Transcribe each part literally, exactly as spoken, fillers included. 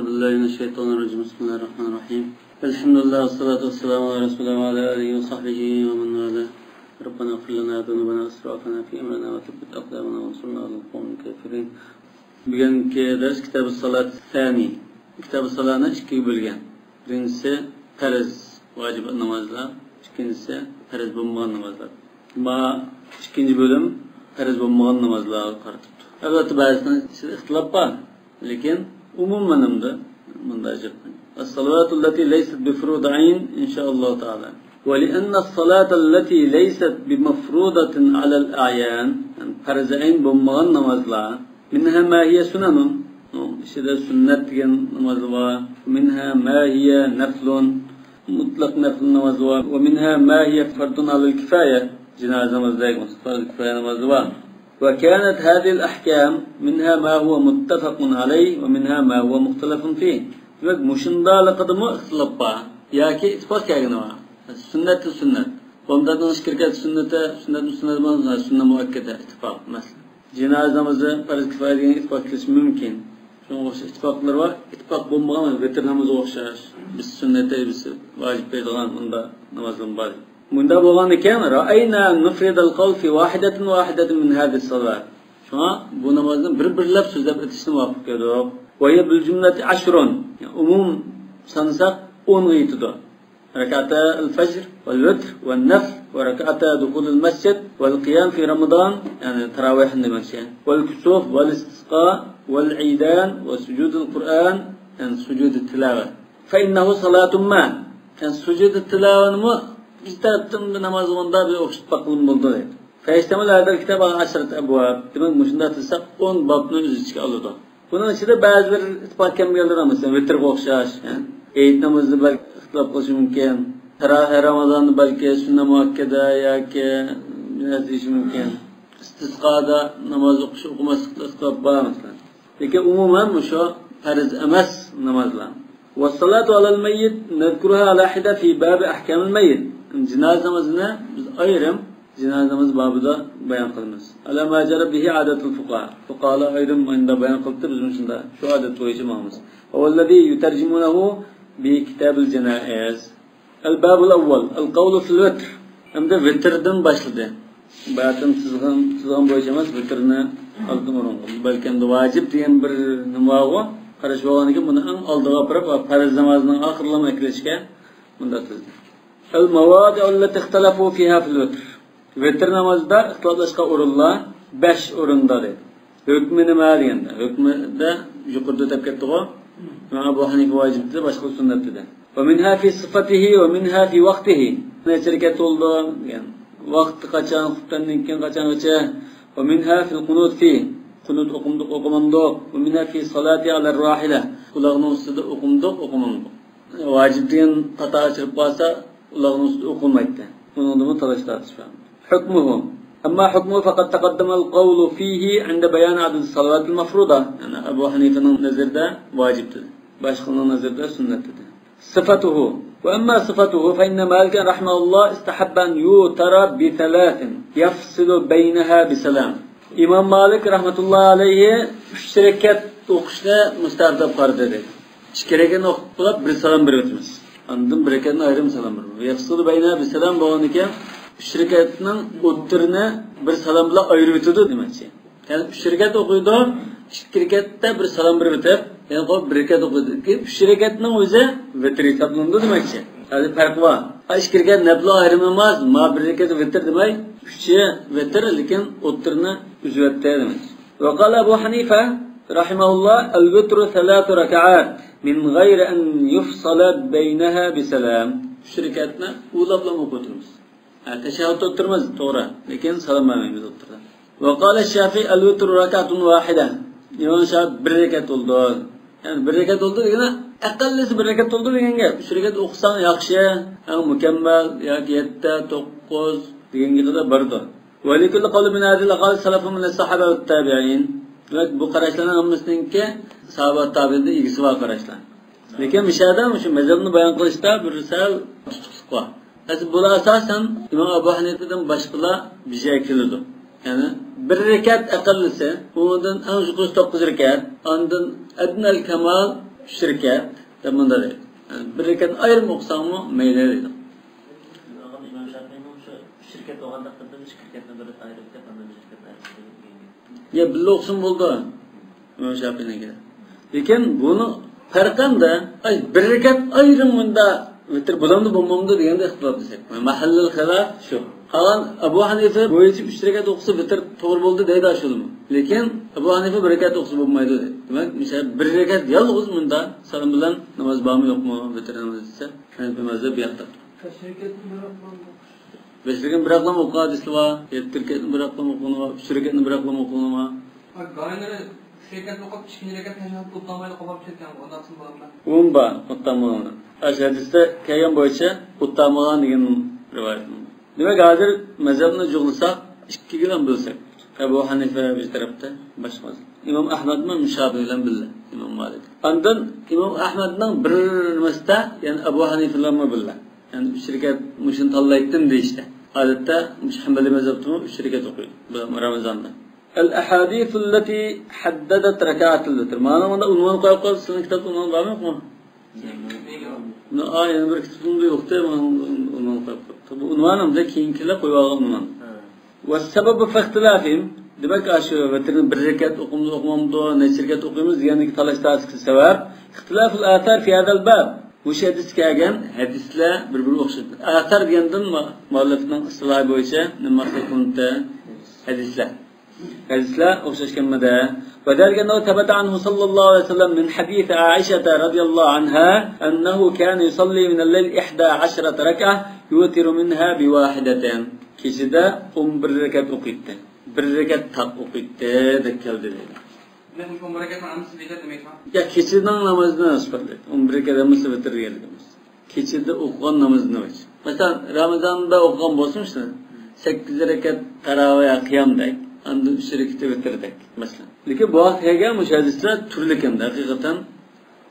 بالله من الشيطان الرجيم. بسم الله الرحمن الرحيم. الحمد لله والصلاة والسلام على رسول الله وعلى آله وصحبه ومن والاه. ربنا اغفر لنا ذنوبنا وإسرافنا في أمرنا وثبت أقدامنا وانصرنا على القوم الكافرين. بۈگۈنكى دەرس كىتابۇ سالات سانى. كىتابۇ سالانى ئىككىگە بۆلگەن. بىرىنچىسى پەرز، ۋاجىب نامازلار، ئىككىنچىسى پەرز بولمىغان نامازلار. ما ئىككىنچى بۆلۈم پەرز بولمىغان نامازلارغا قارىتىپتۇ. ئەلۋەتتە، بەزىسىنىڭ ئىچىدە ئىختىلاپ بار، لېكىن ئومۇمەن ئەمدى مۇنداق جىق. الصلوات التي ليست بفروض عين، إن شاء الله تعالى. ولأن الصلاة التي ليست بمفروضة على الأعيان، يەنى پەرز ئەين بولمىغان نامازلار، منها ما هي سنن، ئۇنىڭ ئىچىدە سۈننەت دېگەن ناماز بار. منها ما هي نفل، مۇتلەق نەفل ناماز بار. ومنها ما هي فرض على الكفاية، جىنازا نامازدەك، پەرز كىفايە ناماز بار. وكانت هذه الأحكام منها ما هو متفق عليه ومنها ما هو مختلف فيه. دېمەك، مۇشۇنداقلىقىدىمۇ ئىختىلاپ بار ياكى ئىتتىپاق كەلگىنى بار. سۈننەتتىن سۈننەت. بۇنداقنىڭ ئىككى رەكەت سۈننىتى، سۈننەتتىن سۈننەت بولغان سۈننە مۇئەككەدە ئىتتىپاق، مەسىلەن. جىنازا نامىزى پەرز كىفايە دېگەن ئىتتىپاق كېلىشى مۇمكىن. شۇنىڭغا ئوخشاش ئىتتىپاقلار بار. ئىتتىپاق بولمىغان ۋىتىر نامىزىغا ئوخشاش. بىز سۈننەت دەيمىز، ۋاجىپ دەيدىغان مۇنداق نامازلىرىمۇ بار. مۇنداق بولغاندىكىن، رأينا نفرد القول في واحدة واحدة من هذه الصلوات. شۇڭا بۇ نامازنى بىر-بىرلەپ سۆزلەپ ئۆتۈشنى مۇۋاپىق كۆردۇق. وهي بالجملة عشر. ئومۇم سانىساق ئونغا يېتىدۇ. ركعتا الفجر والوتر والنفل وركعتا دخول المسجد والقيام في رمضان، يەنى تاراۋىھنى دېمەكچى. والكسوف والاستسقاء والعيدان وسجود القرآن، يەنى سۇجۇدى تىلاۋەت. فإنه صلاة ما، يەنى سۇجۇدى تىلاۋەتنىمۇ بىز تەرەپتىن بىر ناماز بولغاندا بىر ئوخشىتىپ باققىلىمۇ بولىدۇ دەيدۇ. فيشتمل هذا الكتاب على عشرة أبواب. دېمەك، مۇشۇنداق دېسەك، ئون بابنى ئۆز ئىچىگە ئالىدۇ. بۇنىڭ ئىچىدە بەزىلەر ئىتتىپاق كەلمىگەنلەر، مەسىلەن، ۋىتىرغا ئوخشاش، ھە؟ ھېيت نامىزىدا بەلكى ئىختىلاپ قىلىشى مۇمكىن. تاراۋىھ رامازاندا بەلكى سۈننە مۇئەككەدە ياكى نەرسە دېيىشى مۇمكىن. ئىستىسقادا ناماز ئوقۇش، ئوقۇماسلىقتا ئىختىلاپ بار، مەسىلەن. لېكىن ئومۇمەن مۇشۇ پەرز ئەمەس نامازلار. والصلاة على الميت نذكرها على حدة في باب أحكام الميت. جىنازا نامىزىنى بىز ئايرىم جىنازا نامىزى بابىدا بايان قىلىمىز. على ما جرى به عادة الفقهاء. فۇقاھالار ئايرىم مۇنداق بايان قىلىپتۇ، بىز مۇشۇنداق شۇ ئادەت بويىچە ماڭىمىز. وهو الذي يترجمونه بكتاب الجنائز. الباب الأول، القول في الوتر. ئەمدى ۋىتىردىن باشلىدى. باتىن سىزغان، سىزغان بويىچە ئەمەس، ۋىتىرنى ئالدىن ئورۇن قىلدى. بەلكى ئەمدى ۋاجىپ دېگەن بىر نېمە بارغۇ، قاراش بولغاندىكىن بۇنى ئەڭ ئالدىغا ئاپىرىپ، پەرز نامازنىڭ ئاخىرلىرىغا ئەكىرىشكە مۇنداق تىزدى. المواضع التي اختلفوا فيها في الوتر. ۋىتىر نامازدا ئىختىلاپلاشقان ئورۇنلار بەش ئورۇندا دەيدۇ. ھۆكمى نېمە دېگەندە، ھۆكمىدە يۇقىرىدا دەپ كەتتىغۇ. ئىمام ئەبۇ ھەنىفە ۋاجىپ دېدى، باشقىلار سۈننەت دېدى. ومنها في صفته ومنها في وقته. نەچچە رەكەت بولىدۇ دېگەن. ۋاقتى قاچان، خۇپتەندىن كېيىن قاچانغىچە. ومنها في القنوت فيه. قۇنۇت ئوقۇمدۇق، ئوقۇمامدۇق. ومنها في الصلاة على الراحلة. ئۇلاغنىڭ ئۈستىدە ئوقۇمدۇق، ئوقۇمامدۇق. ۋاجىپ دېگەن قاتا ئاچىرىپ قالسا، ئۇلاغنىڭ ئۈستىدە ئوقۇلمايتتى. ئۇنىڭدىمۇ تالاش تارتىش بار. حكمه. أما حكمه فقد تقدم القول فيه عند بيان عدد الصلوات المفروضة. يەنى ئەبۇ ھەنىفىنىڭ نەزىرىدە ۋاجىپ دېدى. باشقىلارنىڭ نەزىرىدە سۈننەت دېدى. صفته. وأما صفته فإن مالكا رحمه الله استحب أن يوتر بثلاث يفصل بينها بسلام. ئىمام مالىك رەھمەتۇللاھى ئەلەيھى ئۈچ رەكەت ئوقۇشنى مۇستەھەب دەپ قارىدى دەيدۇ. ئىككى رەكەتنى ئوقۇپ بولۇپ، بىر سالام بېرىۋېتىمىز. ئاندىن بىر رەكەتنى ئايرىم سالام بېرىمىز. يەفسۇلۇ بەينە بىسالام بولغاندىكىن، ئۈچ رەكەتنىڭ ئوتتۇرىنى بىر سالام بىلەن ئايرىۋېتىدۇ دېمەكچى. يەنى ئۈچ رەكەت ئوقۇيدۇ، ئىككى رەكەتتە بىر سالام بېرىۋېتىپ، يەنە قويۇپ بىر رەكەت ئوقۇيدۇ. كېيىن ئۈچ رەكەتنىڭ ئۆزى ۋىتىر ھېسابلىنىدۇ دېمەكچى. ھازىر پەرق بار. ھە، ئىككى رەكەت نەپلۇ ئايرىم ناماز، ما بىر رەكەت ۋىتىر دېمەي، ئۈچى ۋىتىر، لېكىن ئوتتۇرىنى ئۈزۈۋەتتى دېمەكچى. وقال أبو حنيفة رحمه الله: الوتر ثلاث ركعات من غير أن يفصل بينها بسلام. ئۈچ رەكەتنى ئۇلاپلا ئوقۇۋېتىمىز. ھە، تەشەھھۇدتا ئولتۇرىمىز، توغرا. لېكىن سالام بەرمەيمىز ئولتۇردا. وقال الشافعي: الوتر ركعة واحدة. ئىمام شافىئى بىر رەكەت بولىدۇ. يەنى بىر رەكەت بولىدۇ دېگىنى، ئەقەللىسى بىر رەكەت بولىدۇ دېگەن گەپ. ئۈچ رەكەت ئوقۇساڭ ياخشى، ئەڭ مۇكەممەل ياكى يەتتە، توققۇز دېگەنگە قەدەر بارىدۇ. ولكل قول من هذه الأقوال سلف من الصحابة والتابعين. دېمەك، بۇ قاراشلارنىڭ ھەممىسىنىڭكى ساھابە تابىئىندىن ئىگىسى بار قاراشلار. لېكىن مۇشۇ يەردە مۇشۇ مەزھەپنى بايان قىلىشتا بىر سەل تۇتۇقلۇق بار. ھەزىر بۇلار ئاساسەن ئىمام ئەبۇ ھەنىفىدىن باشقىلار بىر يەرگە كېلىدۇ. يەنى بىر رەكەت ئەقەللىسى، ئۇنىڭدىن ئەڭ يۇقىرىسى توققۇز رەكەت، ئاندىن ئەدنەل كامال ئۈچ رەكەت دەپ مۇنداق دەيدۇ. يەنى بىر رەكەت ئايرىم ئوقۇساڭمۇ مەيلى دەيدۇ. ئىمام شافىئىنىڭ شۇ ئۈچ رەكەت بولغاندا قىلدىم، ئىككى رەكەتنى بىر ئايرىپ دەپ، ئاندىن ئۈچ رەكەتنى ئايرىپ دەپ دېگەن گەپ. يا بىللە ئوقۇسىمۇ بولىدۇ ئىمام شافىئىنىڭكى. لېكىن بۇنىڭ پەرقى نېمىدە، ئاي، بىر رەكەت ئايرىم مۇندا ۋىتىر بولامدۇ، بولمامدۇ دېگەندە ئىختىلاپ دېسەك. مەھەللىل خىلاپ شۇ. قالغان ئەبۇ ھەنىفە بويىچە ئۈچ رەكەت ئوقۇسا ۋىتىر توغرا بولدى دەيدۇ ئاشۇلىمۇ. لېكىن ئەبۇ ھەنىفە بىر رەكەت ئوقۇسا بولمايدۇ دەيدۇ. دېمەك، مىسال، بىر رەكەت يالغۇز مۇندا سالام بىلەن ناماز بارمۇ يوقمۇ ۋىتىر نامازى دېسە، ھەنىفىي مەزھەپ بۇ ياقتا. بەش رەكەتنى بىراقلا ئوقۇغان ھەدىسلەر بار، يەتتە رەكەتنى بىراقلا ئوقۇغىنى بار، ئۈچ رەكەتنى بىراقلا ئوقۇغىنى بار. ھە، گاھىلىرى ئۈچ رەكەت ئوقۇپ، ئىككىنچى رەكەت تەشەھھۇد ئۇتالمايلا قوپاپ كەتكەن، ئۇنداقسىمۇ بارمۇ؟ ئۇمۇ بار، ئۇتالمىغانلار. ئاشۇ ھەدىستە كەلگەن بويىچە ئۇتالمىغان دېگەن رىۋايەت بار. دېمەك، ھازىر مەزھەپنى جۇغلىساق، ئىككىگە بىلەن بۆلسەك، ئەبۇ ھەنىفە بىر تەرەپتە، باشقا مەزھەپ. ئىمام ئەھمەدمۇ شافىئى بىلەن بىللە، ئىمام مالىك. ئاندىن ئىمام ئەھمەدنىڭ بىر نېمىسىدە، يەنى ئەبۇ ھەنىفە بىلەنمۇ بىللە. يەنى ئۈچ رەكەت مۇشۇنى تاللايتتىم دېيىشتە. ئادەتتە مۇشۇ ھەنبەلىي مەزھەپتىمۇ ئۈچ رەكەت ئوقۇيدۇ بۇ رامىزاندا. الأحاديث التي حددت ركعات الوتر. مانا مۇندا ئۇنۋان قويۇپ قويۇپسىز، سىزنىڭ كىتابتا ئۇنۋان بارمۇ يوقمۇ؟ نو، ئا، يەنە بىر كىتابىمدا يوقتى، مانا ئۇنۋان قويۇپ قويۇپتۇ. بۇ ئۇنۋان ئەمدى كېيىنكىلەر قويۇۋالغان ئۇنۋان. والسبب في اختلافهم، دېمەك، ئاشۇ ۋىتىرنى بىر رەكەت ئوقۇيمىز، ئوقۇمامدۇ، نەچچە رەكەت ئوقۇيمىز دېگەندىكى تالاش تارتىشقا سەۋەب، اختلاف الآثار في هذا الباب. مۇشۇ ھەدىستە كەلگەن ھەدىسلەر بىر-بىرىگە ئوخشاش. ئاسار دېگەندىن مۇ-، مۇئەللىپنىڭ ئىستىلاھى بويىچە نېمە مەقسەت قىلىنىپتۇ؟ ھەدىسلەر. ھەدىسلەر ئوخشاش كەلمىدى. وذلك أنه ثبت عنه صلى الله عليه وسلم من حديث عائشة رضي الله عنها أنه كان يصلي من الليل إحدى عشرة ركعة يوتر منها بواحدة. كېچىدە ئون بىر رەكەت ئوقۇيتتى. بىر رەكەت تاق ئوقۇيتتى دەپ كەلدى دەيدۇ. دېمەك، مۇشۇ ئون بىر رەكەتنىڭ ھەممىسى ۋىتىر دېمەكمۇ؟ يا، كېچىنىڭ نامىزىنى ئىسپاتلايدۇ. ئون بىر رەكەت ھەممىسى ۋىتىر دېگەنلىكىمىز. كېچىدە ئوقۇغان نامىزىنى ئۆچ. مەسىلەن، رامىزاندا ئوقۇغان بولسۇن شۇ، سەككىز رەكەت تاراۋىھ قىيامدەك، ئاندىن ئۈچ رەكىتى ۋىتىردەك، مەسىلەن. لېكىن بۇ ھەقتە كەلگەن مۇشۇ ھەدىسلەر تۈرلۈك ئەمدى ھەقىقەتەن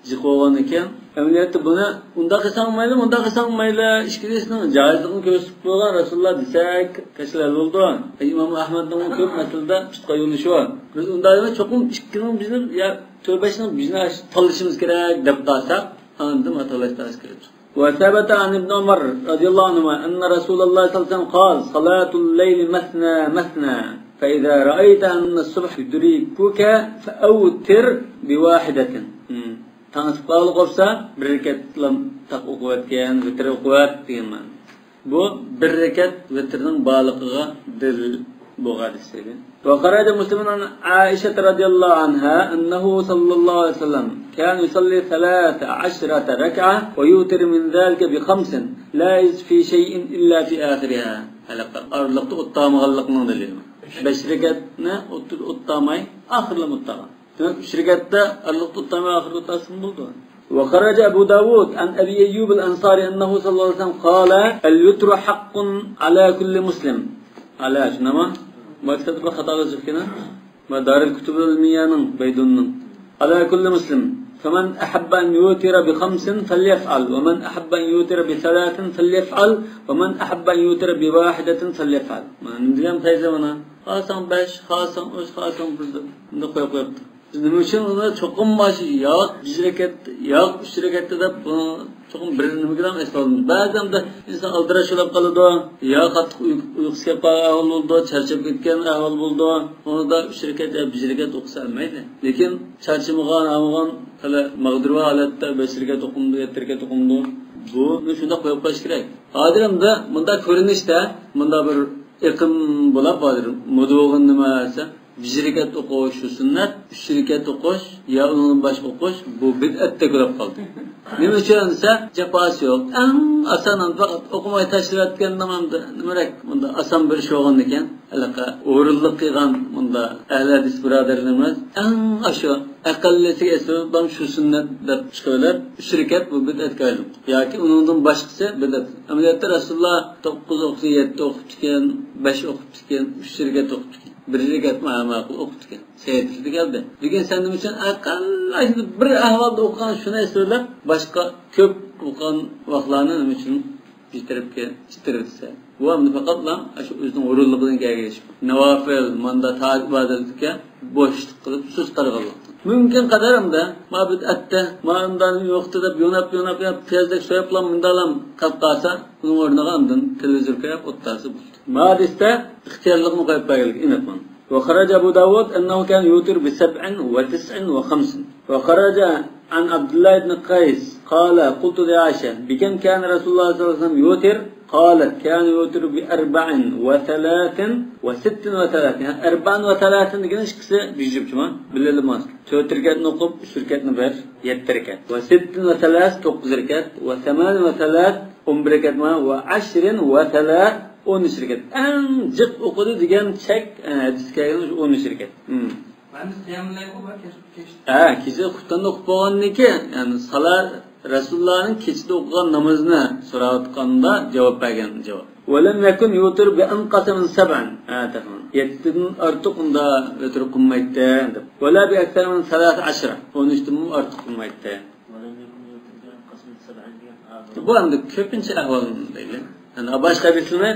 جىق بولغان ئىكەن. ئەمەلىيەتتە بۇنى ئۇنداق قىلساڭ مايلى، مۇنداق قىلساڭ مايلى، ئىككىلىسىنىڭ جايىزلىقىنى كۆرسىتىپ قويغان رەسۇلۇللا دېسەك، قەشلا بولىدۇ. ئىمام ئەھمەدنىڭ كۆپ مەسىلىدە تۇتقان يولى شۇ. بىز ئۇنداق ئەمەس، چوقۇم ئىككىنىڭ بىزنى يا تۆت بەشنىڭ بىزنى تاللىشىمىز كېرەك دەپ قالساق، ئاندىن تاللاش تارتىش كېرەك. وثبت عن ابن عمر رضي الله عنهما أن رسول الله صلى الله عليه وسلم قال: صلاة الليل مثنى مثنى، فإذا رأيت أن الصبح يدركك فأوتر بواحدة. تاڭ ئاتقانلا قوپسا، بىر رەكەتلا تاق ئوقۇۋەتكەن، ۋىتىر ئوقۇۋەت دېگەن مەنە. بۇ بىر رەكەت ۋىتىرنىڭ بارلىقىغا دەلىل بولغان ھەدىس ئىدى. وخرج مسلم عن عائشة رضي الله عنها أنه صلى الله عليه وسلم كان يصلي ثلاث عشرة ركعة ويوتر من ذلك بخمس لا يزيد في شيء إلا في آخرها. ھېلىقى ئارىلىقتا ئوت تاقىمىغانلىقنىڭ دەلىلى. بەش رەكەتنى ئوت، ئوت تاقىماي، ئاخىرلا ئوت تاقىغان. دېمەك، ئۈچ رەكەتتە ئارىلىقتا ئوت تاقىماي ئاخىردا ئوت تاقىسىمۇ بولىدۇ. وخرج أبو داود عن أبي أيوب الأنصاري أنه صلى الله عليه وسلم قال: الوتر حق على كل مسلم. ئالا، شۇنداقمۇ؟ بۇ كىتابتا بىر خاتا يېزىلغان. بۇ دارىل كۇتۇبۇل ئىلمىيەنىڭ، بەيدۇننىڭ. على كل مسلم. فمن أحب أن يوتر بخمس فليفعل، ومن أحب أن يوتر بثلاث فليفعل، ومن أحب أن يوتر بواحدة فليفعل. مانا نېمە دېگەن پەيزى مانا؟ خالىساڭ بەش، خالىساڭ ئۈچ، خالىساڭ بىر دەپ، بۇنداق قويۇپ قويۇپتۇ. بىز نېمە ئۈچۈن ئۇنى چوقۇم مانا شۇ ياق يۈز رەكەت، ياق ئۈچ رەكەتتە دەپ، بۇنى چوقۇم بىر نېمىگە ھەم ئەسلىمىز. بەزىدە ئىنسان ئالدىراش بولۇپ قالىدۇ، يا قاتتىق ئۇيقۇ-، ئۇيقۇسى كېلىپ قالغان ئەھۋال بولىدۇ، چارچاپ كەتكەن ئەھۋال بولىدۇ. ئۇندا ئۈچ رەكەت يا بىر رەكەت ئوقۇسا مەيلى. لېكىن چارچىمىغان، ئاغرىمىغان، خېلى ماغدۇرۋا ھالەتتە بەش رەكەت ئوقۇمدۇ، يەتتە رەكەت ئوقۇمدۇ، بۇنى شۇنداق قويۇپ قويۇش كېرەك. ھازىر ئەمدى مۇنداق كۆرۈنۈشتە، مۇنداق بىر ئېقىم بولۇپ ھازىر مودا بولغىنى نېمە دېسە، بىر رەكەت ئوقۇش شۇ سۈننەت، ئۈچ رەكەت ئوقۇش يا ئۇنىڭدىن باشقا ئوقۇش بۇ بىدئەتتەك بولۇپ قالدى. نېمە ئۈچۈن دېسە، جاپاسى يوق. ئەڭ ئاسان، پەقەت ئوقۇماي تاشلىۋەتكەن نېمەمدە نېمىرەك، بۇنداق ئاسان بىر ئىش بولغاندىكىن، ھېلىقى ھۇرۇنلۇق قىلغان بۇنداق ئەھلى ھەدىس بۇرادەرلىرىمىز ئەڭ ئاشۇ ئەقەللىسىگە ئېسىلىپ شۇ سۈننەت دەپ چىقىۋېلىپ، ئۈچ رەكەت بۇ بىدئەتكە ئايلىنىپ، ياكى ئۇنىڭدىن باشقىسى بىدئەت. ئەمەلىيەتتە رەسۇلۇللا توققۇز ئوقۇسا يەتتە ئوقۇپتىكەن، بەش ئوقۇپتىكەن، ئۈچ رەكەت ئوقۇپتىكەن. بىر رەكەتمۇ ھەم ماقۇل ئوقۇپتىكەن. سەھىھتىلىدە كەلدى. لېكىن سەن نېمە ئۈچۈن ئەقەللا بىر ئەھۋالدا ئوقۇغان شۇنى ئەسلەپ، باشقا كۆپ ئوقۇغان ۋاقىتلارنى نېمە ئۈچۈن بىر تەرەپكە ئىتتىرىۋېتىسەن؟ بۇ ئەمدى پەقەتلا ئاشۇ ئۆزىنىڭ ھۇرۇنلۇقىدىن كەلگەن ئىش. ناۋاپىل، ماندا تائەت ئىبادەتكە بوشلۇق قىلىپ سۇس قارىغانلىقتىن. مۇمكىن قەدەر ئەمدى، ما بىدئەتتە، ما ئۇنداق يوقتى دەپ يوناپ، يوناپ، يوناپ، پىيازدەك سويۇپلا مۇنداقلام قاپ قالسا، ئۇنىڭ ئورنىغا ئاندىن تېلېۋىزور قويۇپ ئولتۇرسا بولدى. ما دېسە، ئىختىيارلىقنى قويۇپ بەرگەنلىك ئېنىق مانا. وخرج أبو داود أنه كان يوتر بسبع وتسع وخمس. وخرج عن عبد الله بن قيس قال: قلت لعائشة: بكم كان رسول الله صلى الله عليه وسلم يوتر؟ قالت: كان يوتر بأربع وثلاث وست وثلاث. يەنى أربع وثلاث دېگەن ئىككىسى بىر جۈپچىما، بىلىلمەس. تۆت رەكەتنى ئوقۇپ، ئۈچ رەكەتنى بىر، يەتتە رەكەت. وست وثلاث، توققۇز رەكەت. وثمان وثلاث، ئون بىر رەكەت. وعشر وثلاث، ئون ئۈچ رەكەت. ئەڭ جىق ئوقۇدى دېگەن چەك، ئە، ھەدىس كەلگەن شۇ ئون ئۈچ رەكەت. ھە، كېچە خۇپتاندا ئوقۇپ بولغاندىن كېيىن، يەنى سالا رەسۇلۇللانىڭ كېچىدە ئوقۇغان نامىزىنى سوراۋاتقاندا جاۋاب بەرگەن جاۋاب. ولم يكن يوتر بأنقص من سبع. ھە، تېخى. يەتتىدىن ئارتۇق ئۇندا ۋىتر قىلمايتتى، دەپ. ولا بأكثر من ثلاث عشر. ئون ئۈچتىن ئارتۇق قىلمايتتى. بۇ ئەمدى كۆپىنچە ئەھۋال دەيلى. يەنى باشقا ھەدىسلەرنى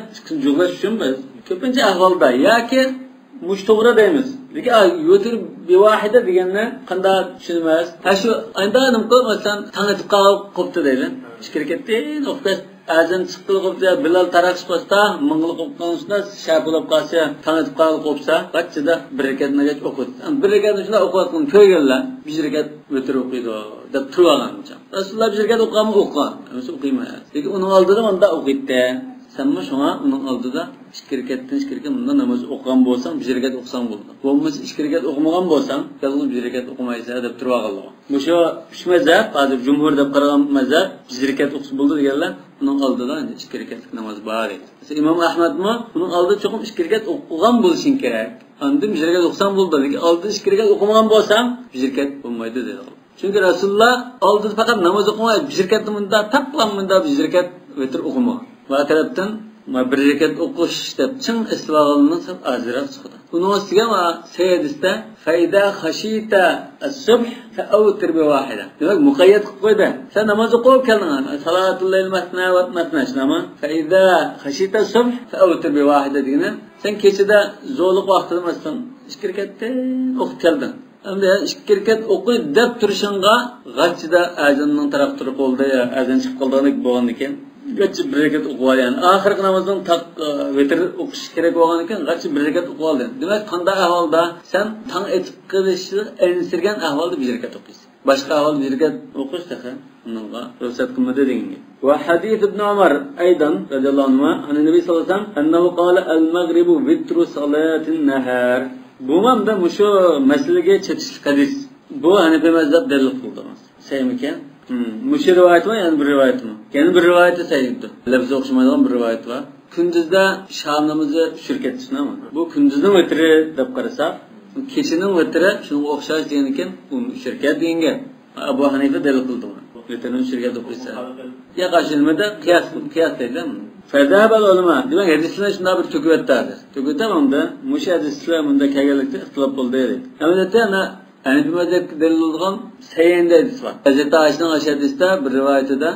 جۇغلاش ئۈچۈن بىز كۆپىنچە ئەھۋالدا ياكى مۇشۇ توغرا دەيمىز. لېكىن، ئا، يۇتىر بىۋاھىدە دېگەننى قانداق چۈشىنىمىز؟ ھە، شۇ ئايدا نېمە قىلىپ، مەسىلەن، تاڭ ئېتىپ قالغان قوپتى دەيلى. ئىككى رەكەتتىن ئوقۇپ ئەزان چىققىلى قوپتى، بىلال تاراق چىقىۋاتسا، مىڭلىق ئوقۇغان ئۈستىدە شەپە بولۇپ قالسا، تاڭ ئېتىپ قالغىلى قوپسا، غاچچىدا بىر رەكەتنى ئوقۇيدۇ. بىر رەكەتنى شۇنداق ئوقۇۋاتقىنىنى كۆرگەنلەر، بىر رەكەت ۋىتىر ئوقۇيدۇ، دەپ تۇرۇۋالغان. رەسۇلۇللا بىر رەكەت ئوقۇغانمۇ؟ ئوقۇغان. ئەمىسە ئوقۇيمەن. لېكىن ئۇنىڭ ئالدىدا مۇنداق ئوقۇيتتى. سەنمۇ شۇڭا ئۇنىڭ ئالدىدا ئىككى رەكەتتىن ئىككى رەكەت مۇنداق ناماز ئوقۇغان بولساڭ، بىر رەكەت ئوقۇساڭ بولىدۇ. بولمىسا ئىككى رەكەت ئوقۇمىغان بولساڭ، يالغۇز بىر رەكەت ئوقۇمايسەن دەپ تۇرۇۋالغانلىغى. مۇشۇ ئۈچ مەزھەپ، ھازىر جۇمھۇر دەپ قارىغان مەزھەپ، بىر رەكەت ئوقۇسا بولىدۇ دېگەنلەر، ئۇنىڭ ئالدىدا ئەمدى ئىككى رەكەتلىك ناماز بار ئىدى. مەسىلەن، ئىمام ئەھمەدمۇ ئۇنىڭ ئالدىدا چوقۇم ئىككى رەكەت ئوقۇغان بولۇشىڭ كېرەك. ئاندىن بىر رەكەت ئوقۇساڭ بولىدۇ. لېكىن ئالدىدا ئىككى رەكەت ئوقۇمىغان بولساڭ، بىر رەكەت بولمايدۇ دېدى. چۈنكى رەسۇلۇللا ئالدىدا پەقەت ناماز ئوقۇماي، بىر رەكەتنى مۇنداق، تاپلا مۇنداق بىر رەكەت ۋىتىر ئوقۇمىغان. بۇ تەرەپتىن، ما بىر رەكەت ئوقۇش دەپ چىڭ ئېسىلىۋالغانلىرىنىڭ سەل ئازراق چىقىدۇ. ئۇنىڭ ئۈستىگە ما سەي ھەدىستە، فإذا خشيت الصبح فأوتر بواحدة. دېمەك، مۇقەييەت قىلىپ قويدى. سەن ناماز ئوقۇپ كەلدىڭ، صلاة الليل مثنى ومثنى، شۇنداقمۇ؟ فإذا خشيت الصبح فأوتر بواحدة دېگىنى، سەن كېچىدە زورلۇق ۋاقتىدا، مەسىلەن، ئىككى رەكەتتىن ئوقۇپ كەلدىڭ. ئەمدى ئىككى رەكەت ئوقۇي دەپ تۇرۇشۇڭغا، غاچچىدا ئەزاننىڭ تاراق تۇرۇپ بولدى، يا ئەزان چىقىپ قالىدىغاندەك بولغاندىكىن، غاچچى بىر رەكەت ئوقۇۋال، يەنى ئاخىرقى نامازنىڭ تاق، ۋىتىر ئوقۇش كېرەك بولغاندىكىن، غاچچى بىر رەكەت ئوقۇۋال دېدى. دېمەك، قانداق ئەھۋالدا سەن تاڭ ئېتىپ قېلىشنى ئەنسىرىگەن ئەھۋالدا بىر رەكەت ئوقۇيسەن؟ باشقا ئەھۋالدا بىر رەكەت ئوقۇش تېخى ئۇنىڭغا رۇخسەت قىلمىدى دېگەن گەپ. وحديث ابن عمر أيضا رضي الله عنهما عن النبي صلى الله عليه وسلم أنه قال: المغرب وتر صلاة النهار. بۇمۇ ئەمدى مۇشۇ مەسىلىگە چېتىشلىق ھەدىس. بۇ ھەنىفىي مەزھەپ دەلىل قىلدى. سەھىھمىكەن؟ مۇشۇ رىۋايەتمۇ، يەنە بىر رىۋايەتمۇ؟ يەنە بىر رىۋايەتتە سەھىھدۇر. لەپزى ئوخشىمايدىغان بىر رىۋايەت بار. كۈندۈزدە شام نامىزى ئۈچ رەكەت سۈننەتمۇ؟ بۇ كۈندۈزنىڭ ۋىترى دەپ قارىساق، كېچىنىڭ ۋىترى شۇنىڭغا ئوخشاش دېگەنىكەن، ئۇ ئۈچ رەكەت دېگەن گەپ. ئەبۇ ھەنىفە دەلىل قىلدى بۇنى. ۋىترنى ئۈچ رەكەت ئوقۇيسەن. يا قارشى نېمىدە قىياس، قىياس دەيدۇ. فذهب العلماء. دېمەك، ھەدىسلەرنى شۇنداق بىر تۆكۈۋەتتى ھازىر. تۆكۈۋەتتى ئەمدى. مۇشۇ ھەدىسلەر مۇنداق كەلگەنلىكتە ئىختىلاپ بولدى دەيدۇ. ئەمەلىيەتتە ئەنە ھەنىفىي مەزھەپكە دەلىل بولىدىغان سەھىھىندە ھەدىس بار. ھەزرىتى ئائىشىنىڭ ئاشۇ ھەدىستە بىر رىۋايىتىدە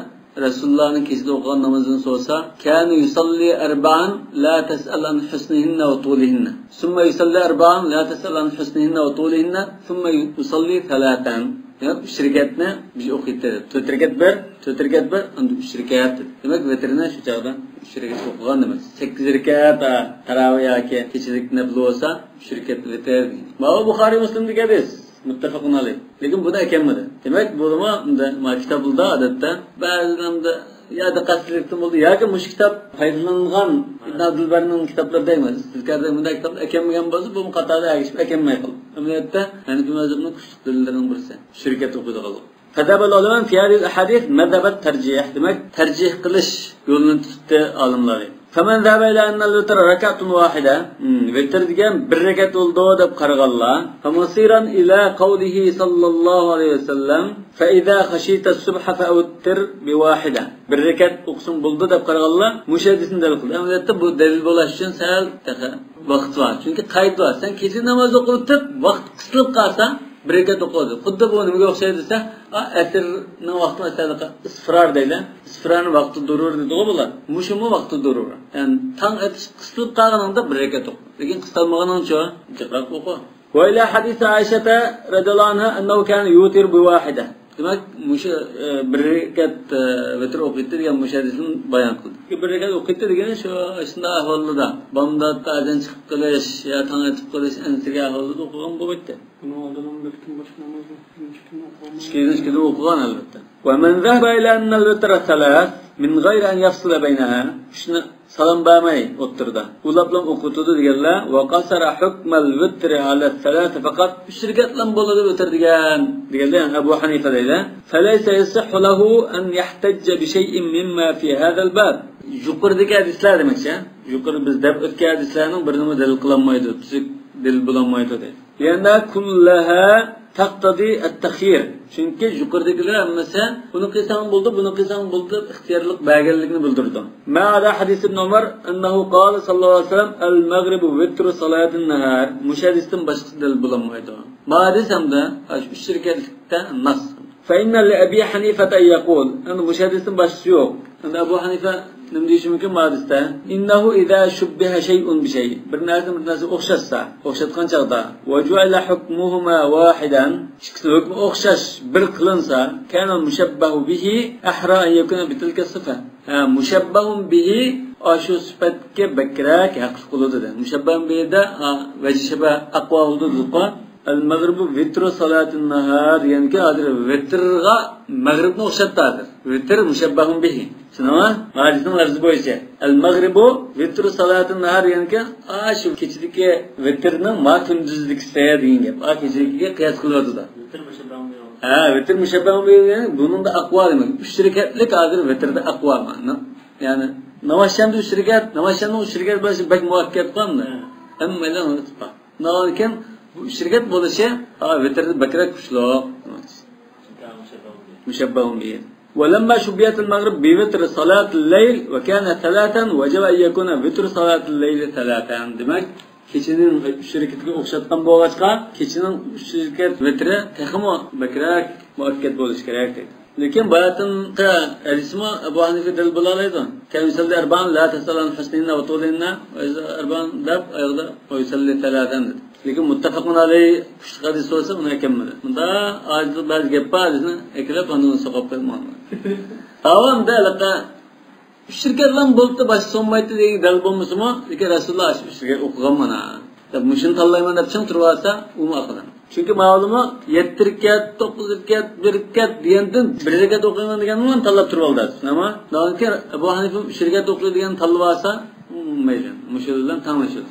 رەسۇلۇللانىڭ كېچىدە ئوقۇغان نامىزىنى سورىسا، كان يصلي أربعا لا تسأل عن حسنهن وطولهن. ثم يصلي أربعا لا تسأل عن حسنهن وطولهن، ثم يصلي ثلاثا. دېمەك، ئۈچ رەكەتنى بىر ئوقۇيتتى. تۆت رەكەت بىر، تۆت رەكەت بىر، ئاندىن ئۈچ رەكەت. دېمەك، ۋىترنى شۇ چاغدا ئۈچ رەكەت ئوقۇغان دېمەك. سەككىز رەكەت، ھە، تاراۋىھ ياكى كېچىلىك نەپلى بولسا، ئۈچ رەكەت ۋىتر. ماۋۇ بۇخارىي مۇسلىمدىكى ھەدىس. مۇتتەپەقۇن ئەلەيھ. لېكىن بۇنى ئەكەلمىدى. دېمەك، بۇنىمۇ مۇنداق، ما كىتابلاردا ئادەتتە بەزىلەردە يا دىققەتسىزلىكتىن بولدى ياكى مۇشۇ كىتاب پايدىلانغان ئىبن ئابدۇلبەرنىڭ كىتابلىرىدا ئەمەس. ئىزكاردا مۇنداق كىتابنى ئەكەلمىگەن بولسا، بۇمۇ قاتاردا ئەگىشىپ ئەكەلمەي قالدى. ئەمەلىيەتتە، ھەنىفىي مەزھەپنىڭ كۈچلۈك دەلىللىرىنىڭ بىرسى. شۇ رەكەت ئوقۇيدىغانلىق. فذهب العلماء في هذه الأحاديث مذهب الترجيح. دېمەك، تەرجىھ قىلىش يولىنى تۇتتى ئالىملار. فمن ذهب إلى أن الوتر ركعة واحدة، ھىم، ۋىتر دېگەن بىر رەكەت بولىدۇ دەپ قارىغانلار، فمصيرا إلى قوله صلى الله عليه وسلم، فإذا خشيت الصبح فأوتر بواحدة. بىر رەكەت ئوقۇسۇڭ بولىدۇ دەپ قارىغانلار مۇشۇ ھەدىسنى دەلىل قىلدى. ئەمەلىيەتتە بۇ دەلىل بولاش ئۈچۈن سەل تېخى ۋاقىت بار. چۈنكى قائىدە بار. سەن كېچە ناماز ئوقۇۋېتىپ، ۋاقىت قىستىلىپ قالسا، بىر رەكەت ئوقۇيدۇ. خۇددى بۇ نېمىگە ئوخشايدۇ دېسە، ئا، ئەسىرنىڭ ۋاقتىدا ئىسفىرار دەيلى. ئىسفىرارنى ۋاقتى دۇرۇر دېدىغۇ بۇلار. مۇشۇمۇ ۋاقتى دۇرۇر. يەنى تاڭ ئېتىش قىستىلىپ قالغىنىڭدا بىر رەكەت ئوقۇ. لېكىن قىستالمىغىنىڭچۇ؟ جىقراق ئوقۇ. وإلى حديث عائشة رضي الله عنها أنه كان يوتر بواحدة. دېمەك، مۇشۇ، ئە، بىر رەكەت، ئە، ۋىتىر ئوقۇيتتى دېگەن مۇشۇ ھەدىسنى بايان قىلدى. بىر رەكەت ئوقۇيتتى دېگىنى شۇ، شۇنداق ئەھۋالدا، بامداتتا ئادەم چىقىپ قېلىش يا تاڭ ئېتىپ قېلىش ئەنسىرىگەن ئەھۋالدا ئوقۇغان بولغايتتى. بۇنىڭ ئالدىدا بىر كۈن باشقا نامازنى ئىككىنچى كۈنى ئوقۇغان. ئىككىنچى كۈنى ئوقۇغان، ئەلۋەتتە. ومن ذهب إلى أن الوتر ثلاث من غير أن يفصل بينها. شۇنى سالام بەرمەي ئوتتۇرىدا ئۇلاپلا ئوقۇتىدۇ دېگەنلەر، وقصر حكم الوتر على الثلاث فقط. ئۈچ رەكەتلا بولىدۇ ۋىتىر دېگەن، دېگەنلەر، يەنى ئەبۇ ھەنىفە دەيدۇ. فليس يصح له أن يحتج بشيء مما في هذا الباب. يۇقىرىدىكى ھەدىسلەر دېمەكچى. يۇقىرى بىز دەپ ئۆتكەن ھەدىسلەرنىڭ بىرىنىمۇ دەلىل قىلالمايدۇ، تۈزۈك دەلىل بولالمايدۇ دەيدۇ. لأنها كلها تقتضي التخيير. چۈنكى يۇقىرىدىكىلەر ھەممىسى بۇنى قىلساڭ بولىدۇ، بۇنى قىلساڭ بولىدۇ دەپ ئىختىيارلىق بەرگەنلىكىنى بىلدۈرىدۇ. ما عدا حديث ابن عمر أنه قال صلى الله عليه وسلم: المغرب وتر صلاة النهار. مۇشۇ ھەدىستىن باشقىسى دەلىل بولالمايدۇ. ما ھەدىس ھەمدە ئۈچ رەكەتلىكتە ناس. فإن لأبي حنيفة أن يقول. ئەمدى مۇشۇ ھەدىستىن باشقىسى يوق. ئەمدى ئەبۇ ھەنىفە نېمە دېيىشى مۇمكىن بۇ ھەدىستە؟ إنه إذا شبه شيء بشيء. بىر نەرسە بىر نەرسىگە ئوخشاتسا، ئوخشاتقان چاغدا، وجعل حكمهما واحدا، ئىككىسىنىڭ ھۆكمى ئوخشاش بىر قىلىنسا، كان المشبه به أحرى أن يكون بتلك الصفة. ھە، مۇشەببەھۇن بىھى ئاشۇ سۈپەتكە بەكرەك ھەقلىق بولىدۇ دېدى. مۇشەببەھۇن بىھىدە، ھە، ۋەجھى شەبەھ ئەقۋا بولىدۇ دېدۇققۇ. المغرب وتر صلاة النهار، يەنىكى ھازىر ۋىتىرغا مەغرىبنى ئوخشاتتى ھازىر. ۋىتىر مۇشەببەھۇن بىھى. چۈشىنىڭلارمۇ؟ ھەدىسنىڭ لەپزى بويىچە. المغرب وتر صلاة النهار، يەنىكى ئاشۇ كېچىدىكى ۋىتىرنىڭ ما كۈندۈزدىكىسى دېگەن گەپ. ئا كېچىدىكىگە قىياس قىلىۋاتىدۇ. ۋىتىر مۇشەببەھۇن بىھى. ھە، ۋىتىر مۇشەببەھۇن بىھى، يەنى بۇنىڭدا ئەقۋا دېمەك. ئۈچ رەكەتلىك ھازىر ۋىتىردا ئەقۋا مانا. يەنى نامازشامدا ئۈچ رەكەت، نامازشامنىڭ ئۈچ رەكەت بولۇشى بەك مۇئەككەد قىلامدۇ؟ ھە. ھەممەيلەن ئۇنى تۇتقان. شۇنىڭدىن كېيىن بۇ ئۈچ رەكەت بولۇشى، ھا، ۋىتىردىن بەكرەك كۈچلۈك. مۇشەببەھۇن بىھى. ولما شبهت المغرب بوتر صلاة الليل وكان ثلاثا وجب أن يكون وتر صلاة الليل ثلاثا. دېمەك، كېچىنىڭ ئۈچ رەكەتكە ئوخشاتقان بولغاچقا، كېچىنىڭ ئۈچ رەكەت ۋىترى تېخىمۇ بەكرەك مۇئەككەد بولۇشى كېرەك دەيدۇ. لېكىن باياتىنقى ھەدىسمۇ ئەبۇ ھەنىفە دەلىل بولالايدۇ. كان يصلي أربعا لا تسأل عن حسنهن وطولهن، ويصلي أربعا دەپ ئاياغدا ويصلي ثلاثا دېدى. لېكىن مۇتتەپەقۇن ئەلەيھ كۈچلۈك ھەدىس بولسا ئۇنى ئەكەلمىدى. مۇندا ئاجىز بەزى گەپ بار، ھەدىسنى ئەكېلىپ ئاندىن سوقۇپ قويۇپ ماڭدى. ئاۋامدا ھېلىقى ئۈچ رەكەتلا بولۇپتۇ، باشقىسى بولمايتتى دېگەن دەلىل بولمىسىمۇ، لېكىن رەسۇلۇللا ئاشۇ ئۈچ رەكەت ئوقۇغان مانا. دەپ مۇشۇنى تاللايمەن دەپ چىڭ تۇرۇۋالسا، ئۇمۇ ئاقىدۇ. چۈنكى ماۋۇلىمۇ يەتتە رەكەت، توققۇز رەكەت، بىر رەكەت دېگەندىن بىر رەكەت ئوقۇيمەن دېگەننى تاللاپ تۇرۇۋالدى. ئەمما ناھايىتى ئەبۇ ھەنىفە ئۈچ رەكەت ئوقۇيدۇ دېگەننى تاللىۋالسا، ئۇمۇ مەيلى. مۇشۇ بىلەن تەڭلىشىدۇ.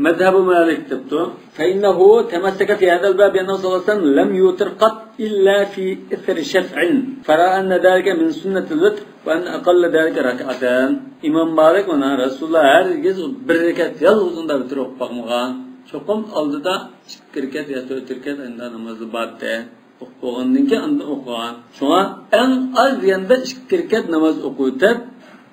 مەزھەبى مالىك دەپتۇ. فإنه تمسك في هذا الباب بأنه صلى الله عليه وسلم لم يوتر قط إلا في إثر شفع، فرأى أن ذلك من سنة الوتر وأن أقل ذلك ركعتان. ئىمام مالىك مانا رەسۇلۇللا ھەرگىز بىر رەكەت يالغۇزىندا ۋىتىر ئوقۇپ باقمىغان. چوقۇم ئالدىدا ئىككى رەكەت يا تۆت رەكەت ئەندا نامازى بار ئىدى. ئوقۇپ بولغاندىن كېيىن ئاندىن ئوقۇغان. شۇڭا ئەڭ ئاز دېگەندە ئىككى رەكەت ناماز ئوقۇۋېتىپ،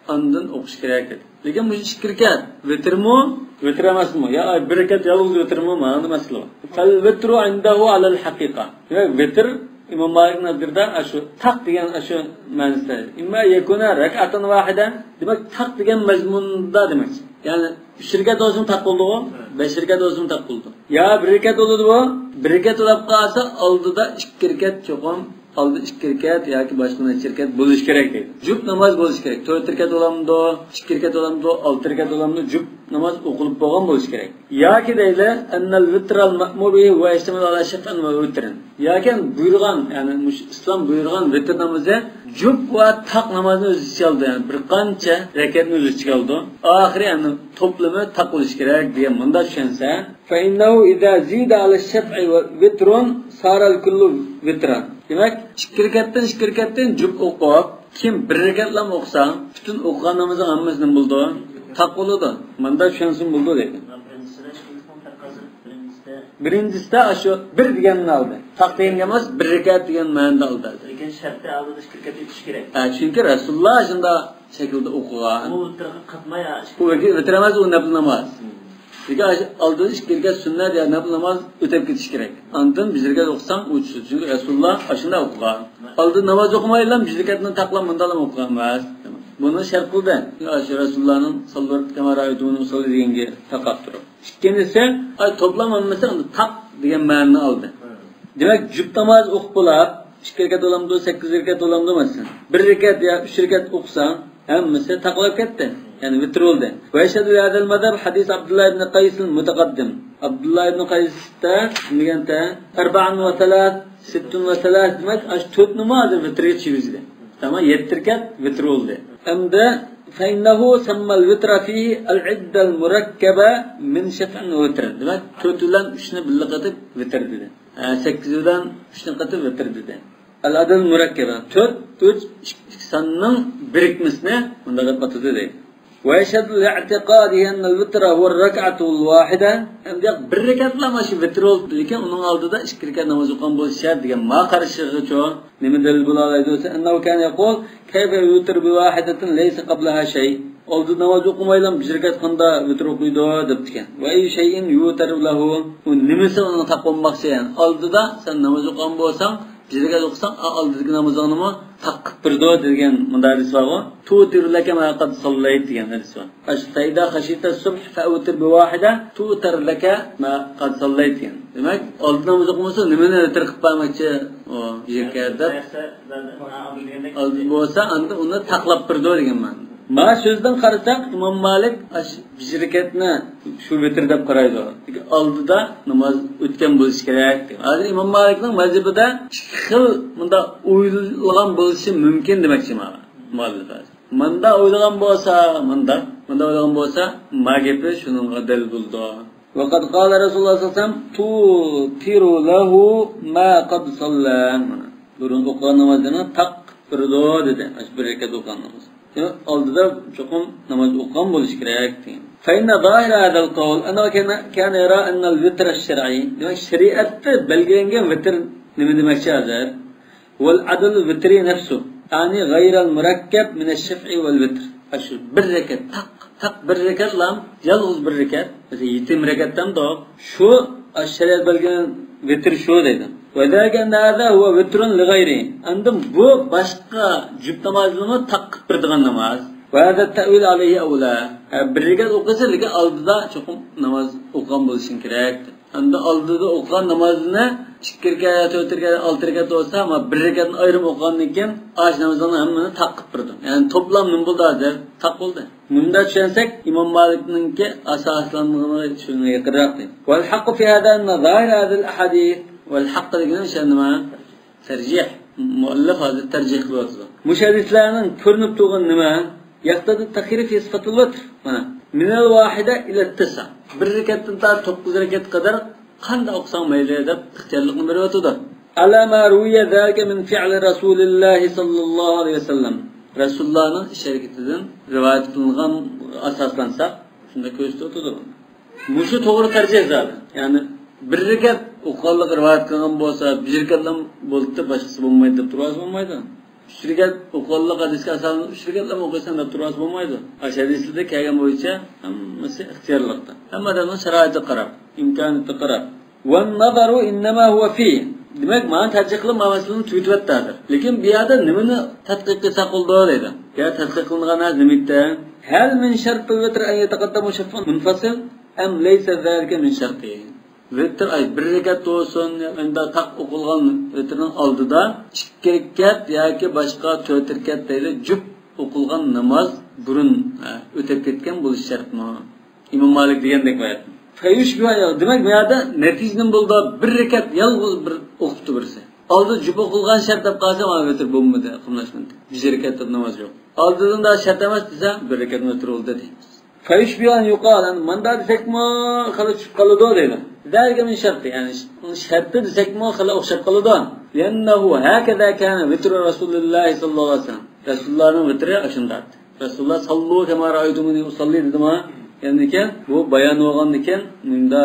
ئاندىن ئوقۇش كېرەك ئىدى. لېكىن مۇشۇ ئىككى رەكەت ۋىتىرمۇ، ۋىتىر ئەمەسمۇ؟ يا بىر رەكەت يالغۇز ۋىتىرمۇ؟ مانا مەسىلە بار. فالوتر عنده على الحقيقة. دېمەك، ۋىتىر ئىمام مالىك نەزىرىدە ئاشۇ تاق دېگەن ئاشۇ مەنىسىدە. إما أن يكون ركعة واحدة. دېمەك، تاق دېگەن مەزمۇندا دېمەكچى. يەنى ئۈچ رەكەت بولسىمۇ تاق بولىدىغۇ؟ بەش رەكەت بولسىمۇ تاق بولىدۇ. يا بىر رەكەت بولىدۇ بۇ. بىر رەكەت بولاپ قالسا، ئالدىدا ئىككى رەكەت چوقۇم، ئالدىدا ئىككى رەكەت ياكى باشقا نەچچە رەكەت بولۇشى كېرەك دەيدۇ. جۈپ ناماز بولۇشى كېرەك. تۆت رەكەت بولامدۇ، ئىككى رەكەت بولامدۇ، ئالتە رەكەت بولامدۇ، جۈپ ناماز ئوقۇلۇپ بولغان بولۇشى كېرەك. ياكى دەيلى، أن الوتر المأمور به هو يشتمل على شفع ووتر. ياكى بۇيرۇغان، يەنى مۇشۇ ئىسلام بۇيرۇغان ۋىتىر نامىزى جۈپ ۋە تاق نامازنى ئۆز ئىچىگە ئالىدۇ، يەنى بىر قانچە رەكەتنى ئۆز ئىچىگە ئالىدۇ. ئاخىرى، يەنى توپلىمى تاق بولۇشى كېرەك دېگەن مۇنداق چۈشەنسە، فإنه إذا زيد على الشفع وتر صار الكل وترا. دېمەك، ئىككى رەكەتتىن، ئىككى رەكەتتىن جۈپ ئوقۇپ، كېيىن بىر رەكەتلام ئوقۇسا، پۈتۈن ئوقۇغان نامىزىڭ ھەممىسى نېمە بولىدۇ؟ تاق بولىدۇ. مۇنداق چۈشەنسىمۇ بولىدۇ دەيدۇ. بىرىنچىسىدە ئاشۇ بىر دېگەننى ئالدى. تاق دېگەن ئەمەس، بىر رەكەت دېگەن مەنىدە ئالدى. لېكىن شەرتى ئالدىدا ئىككى رەكەت ئۆتۈش كېرەك. ھە، چۈنكى رەسۇلۇللا شۇنداق شەكىلدە ئوقۇغان. ئۇ ۋىتىرغا قاتماي، ھە، ئىككى ئۇ ۋىتىر ئەمەس، ئۇ نەپلى ناماز. لېكىن ئاشۇ ئالدىدا ئىككى رەكەت سۈننەت يا نەپلى ناماز ئۆتەپ كېتىش كېرەك. ئاندىن بىر رەكەت ئوقۇساڭ ئۇ چۈشىدۇ. چۈنكى رەسۇلۇللا ئاشۇنداق ئوقۇغان. ئالدىدا ناماز ئوقۇمايلا بىر رەكەتنى تاقلاپ مۇنداقلا ئوقۇغان ئەمەس. بۇنى شەرت قىلدى. ئاشۇ رەسۇلۇللانىڭ ساللىت كەما رائەيتۇمۇنى ئۇسەللى دېگەنگە تاقاپ تۇرۇپ. ئىككىنچىسى، ئاي، توپلام ھەممىسى ئەمدى تاق دېگەن مەنىنى ئالدى. دېمەك، جۈپ ناماز ئوقۇپ بولاپ، ئىككى رەكەت بولامدۇ، سەككىز رەكەت بولامدۇ، مەسىلەن، بىر رەكەت يا ئۈچ رەكەت ئوقۇساڭ، ھەممىسى تاقىلاپ كەتتى. يەنى ۋىتىر بولدى. ويشهد لهذا المذهب حديث عبد الله بن قيس المتقدم. ئابدۇللا ئىبن قەيستە دېگەنتە، أربع وثلاث، ست وثلاث، دېمەك، ئاشۇ تۆت نامازنى ۋىتىرگە چىگىزدى. تامام، يەتتە رەكەت ۋىتىر بولدى. ئەمدى فإنه سمى الوتر فيه العدة المركبة من شفع ووتر. دېمەك، تۆت بىلەن ئۈچنى بىللە قېتىپ ۋىتىر دېدى. ھە، سەككىز بىلەن ئۈچنى قېتىپ ۋىتىر دېدى. العدة المركبة. تۆت، ئۈچ، ئىككى ساننىڭ بىرىكمىسىنى مۇنداق دەپ ئاتىدى دەيدۇ. ويشهد لاعتقاده أن الوتر هو الركعة الواحدة. ئەمدى بىر رەكەتلا مانا شۇ ۋىتىر بولدى، لېكىن ئۇنىڭ ئالدىدا ئىككى رەكەت ناماز ئوقۇغان بولۇشى شەرت دېگەن ما قارىشىغىچۇ نېمە دەلىل بولالايدۇ دېسە، أنه كان يقول: كيف يوتر بواحدة ليس قبلها شيء؟ ئالدىدا ناماز ئوقۇمايلا بىر رەكەت قانداق ۋىتىر ئوقۇيدۇ دەپتىكەن. وأي شيء يوتر له؟ ئۇ نېمىسى ئۇنىڭ تاق بولماقچى؟ يەنى ئالدىدا سەن ناماز ئوقۇغان بولساڭ، بىر رەكەت ئوقۇساڭ، ئا، ئالدىدىكى نامىزىڭنىمۇ تاق قىلىپ بېرىدۇ دېگەن مۇنداق ھەدىس بارغۇ. توتر لك ما قد صليت دېگەن ھەدىس بار. ئاشۇ فإذا خشيت الصبح فأوتر بواحدة توتر لك ما قد صليت دېگەن. دېمەك، ئالدىدا ناماز ئوقۇمىسا، نېمىنى ۋىتىر قىلىپ بەرمەكچى؟ ئۇ يەككە دەپ. ئالدى بولسا، ئاندىن ئۇنى تاقلاپ بېرىدۇ دېگەن مەنىدە. ما سۆزدىن قارىساق، ئىمام مالىك ئاشۇ بىر رەكەتنى شۇ ۋىتىر دەپ قارايدۇ. چۈنكى ئالدىدا ناماز ئۆتكەن بولۇشى كېرەك. ھازىر ئىمام مالىكنىڭ مەزھىپىدە ئىككى خىل مۇنداق ئويلىغان بولۇشى مۇمكىن دېمەكچى مانا مۇئەللىپ ھازىر. مۇنداق ئويلىغان بولسا مۇنداق، مۇنداق ئويلىغان بولسا ما گېپى شۇنىڭغا دەلىل بولىدۇ. وقد قال رسول الله صلى الله عليه وسلم: توتر له ما قد صلى. مانا بۇرۇن ئوقۇغان نامازلىرىنى تاق قىلىپ بېرىدۇ دېدى. ئاشۇ بىر رەكەت ئوقۇغان ناماز. دېمەك، ئالدىدا چوقۇم ناماز ئوقۇغان بولۇشى كېرەك دېگەن. فإن ظاهر هذا القول أنه كان، كان يرى أن الوتر الشرعي. دېمەك، شەرىئەتتە بەلگىلەنگەن ۋىتىر نېمە دېمەكچى ھازىر؟ والعدد الوتري نفسه، يعني غير المركب من الشفع والوتر. ئاشۇ بىر رەكەت، تاق، تاق بىر رەكەتلا، يالغۇز بىر رەكەت، مەسىلەن، يېتىم رەكەت دەمدۇق. شۇ، ئاشۇ شەرىئەت بەلگىلىگەن ۋىتىر شۇ دەيدۇ. وذلك أن هذا هو وتر لغيره. ئاندىن بۇ باشقا جۈپ نامازلىرىمۇ تاق قىلىپ بېرىدىغان ناماز. وهذا التأويل عليه أولى. ھە، بىر رەكەت ئوقۇسا، لېكىن ئالدىدا چوقۇم ناماز ئوقۇغان بولۇشىڭ كېرەك. ئەمدى ئالدىدا ئوقۇغان نامازىنى ئىككى رەكەت، تۆت رەكەت، ئالتە رەكەت بولسا، ئەمما بىر رەكەتنى ئايرىم ئوقۇغاندىن كېيىن ئاش نامىزىڭنى ھەممىنى تاق قىلىپ بېرىدۇ. يەنى توپلام نېمە بولدى ھازىر؟ تاق بولدى. مۇنداق چۈشەنسەك، ئىمام مالىكنىڭكى ئاساسلانغىنى شۇنىڭغا يېقىنراق دەيدۇ. والحق في هذا أن ظاهر هذه الأحاديث، والحق دېگىنى ئىشەنمە. تەرجىھ. مۇئەللىپ ھازىر تەرجىھ قىلىۋاتىدۇ. مۇشۇ ھەدىسلەرنىڭ كۆرۈنۈپ تۇرغىنى نېمە؟ يقتضي التخيير في صفة الوتر. مانا، من الواحدة إلى التسع. بىر رەكەتتىن تارتىپ توققۇز رەكەت قەدەر قانداق ئوقۇساڭ مەيلى دەپ ئىختىيارلىقنى بېرىۋاتىدۇ. على ما روي ذلك من فعل رسول الله صلى الله عليه وسلم. رەسۇلۇللانىڭ ئىش ھەرىكىتىدىن رىۋايەت قىلىنغان ئاساسلانساق، شۇنداق كۆرسىتىۋاتىدۇ. مۇشۇ توغرا تەرجىھ زادى. يەنى بىر رەكەت ئوقۇغانلىقى رىۋايەت قىلغان بولسا، بىر رەكەتلا بولدى، باشقىسى بولمايدۇ دەپ تۇرۇۋالسا بولمايدۇ. ئۈچ رەكەت ئوقۇغانلىق ھەدىسكە ئاساسەن ئۈچ رەكەتلا ئوقۇيسەن دەپ تۇرۇۋالسا بولمايدۇ. ئاشۇ ھەدىسلەردە كەلگەن بويىچە ھەممىسى ئىختىيارلىقتا. ھەممە ئادەمنىڭ شارائىتىغا قاراپ، ئىمكانىيىتىگە قاراپ. والنظر إنما هو في. دېمەك، مانا تەرجىھ قىلىپ، مانا مەسىلىنى تۈگىتىۋەتتى ھازىر. لېكىن بۇ يەردە نېمىنى تەتقىق قىلساق بولىدۇ دەيدۇ. بۇ يەردە تەتقىق قىلىنغان نەرسە نېمە ئىدى؟ هل من شرط الوتر أن يتقدم شفع منفصل أم ليس ذلك من شرطه؟ ۋىتىر، ئاي، بىر رەكەت بولسۇن، يا ئەمدى تاق ئوقۇلغان ۋىتىرنىڭ ئالدىدا ئىككى رەكەت ياكى باشقا تۆت رەكەت دەيلى جۈپ ئوقۇلغان ناماز بۇرۇن، ھە، ئۆتۈپ كەتكەن بولۇشى شەرتمۇ؟ ئىمام مالىك دېگەندەك باياتىن. فيشبه، دېمەك، بۇ يەردە نەتىجە نېمە بولىدۇ؟ بىر رەكەت يالغۇز بىر ئوقۇپتۇ بىرسى. ئالدىدا جۈپ ئوقۇلغان شەرت دەپ قالسا، مانا ۋىتىر بولمىدى، قاملاشمىدى. بىر رەكەت دەپ ناماز يوق. ئالدىدىن دا شەرت ئەمەس دېسە، بىر رەكەت ۋىتىر بولدى دەيمىز. فيشبه أن يقال، ئەمدى مانداق دېسەكمۇ خېلى چۈشۈپ قالىدۇ دەيدۇ. ذلك من شرطه، يەنى شەرتى دېسەكمۇ خېلى ئوخشاپ قالىدۇ. لأنه هكذا كان وتر رسول الله صلى الله عليه وسلم. رەسۇلۇللانىڭ ۋىتىرى ئاشۇنداق. رەسۇلۇللا صلوا كما رأيتموني أصلي دېدىما؟ يەنىكەن، بۇ بايان بولغاندىكىن، مۇندا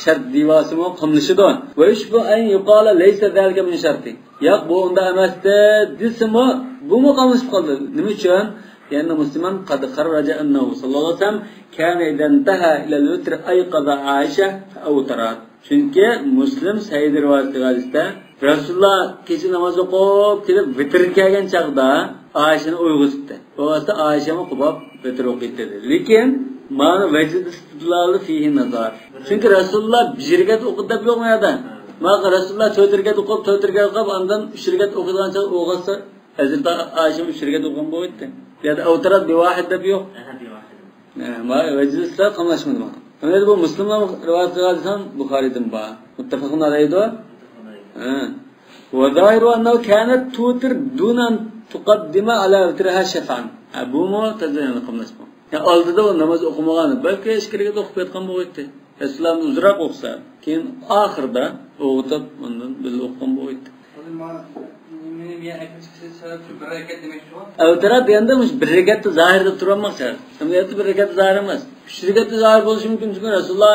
شەرت دېۋاسىمۇ قاملىشىدۇ. ويشبه أن يقال ليس ذلك من شرطه. ياق، بۇ ئۇنداق ئەمەستى دېسىمۇ، بۇمۇ قاملىشىپ قالدى. نېمە ئۈچۈن؟ لأن مسلما قد خرج أنه صلى الله عليه وسلم كان إذا انتهى إلى الوتر أيقظ عائشة فأوترت. چۈنكى مۇسلىم سەھىھىدە رىۋايەت قىلغان ھەدىستە، رەسۇلۇللا كېچە ناماز ئوقۇپ كېلىپ، ۋىتىرگە كەلگەن چاغدا ئائىشىنى ئويغۇزۇپتۇ. بۇ ۋاسىتە ئائىشىمۇ قوپۇپ ۋىتىر ئوقۇيتتى دېدى. لېكىن مانا ۋەجىدى ئىستىدلالى فىھى نەزەر. چۈنكى رەسۇلۇللا بىر رەكەت ئوقۇدى دەپ يوق مۇ يەردە؟ مانا رەسۇلۇللا تۆت رەكەت ئوقۇپ، تۆت رەكەت ئوقۇپ، ئاندىن ئۈچ رەكەت ئوقۇيدىغان چاغ ئويغاتسا، ھەزرىتى ئائىشە ئۈچ رەكەت ئوقۇغان بولغىيتتى. بۇ يەردە ئەۋتەرەت بىۋاھىد دەپ يوق. ئەھە، بىۋاھىد. ھە، ما ۋەجىدى ئىستىدلال قاملاشمىدى مانا. ئەمدى بۇ مۇسلىملار رىۋايەت قىلغان ھەدىسى بۇخارىدىن بار. مۇتتەفەقۇن ئەلەيھىدۇ. مۇتتەفەقۇن ئەلەيھى. ھە. وظاهره أنه كانت توتر دون أن تقدم على وترها شفعا. ھە، بۇمۇ تەزە يەنە قاملاشمىغان. يا ئالدىدا ئۇ ناماز ئوقۇمىغان، بەلكى ئىككى رەكەت ئوقۇپ كەتكەن بولغىيتتى. رەسۇلۇللا ئۇزراق ئوقۇسا، كېيىن ئاخىرىدا ئويغىتىپ ئاندىن بىللە ئوقۇغان بولغىيتتى. ئەۋتەرەت دېگەندە مۇشۇ بىر رەكەتتە زاھىر دەپ تۇرۇۋالماقچى. ئەمەلىيەتتە بىر رەكەتتە زاھىر ئەمەس. ئۈچ رەكەتتە زاھىر بولۇشى مۇمكىن، چۈنكى رەسۇلۇللا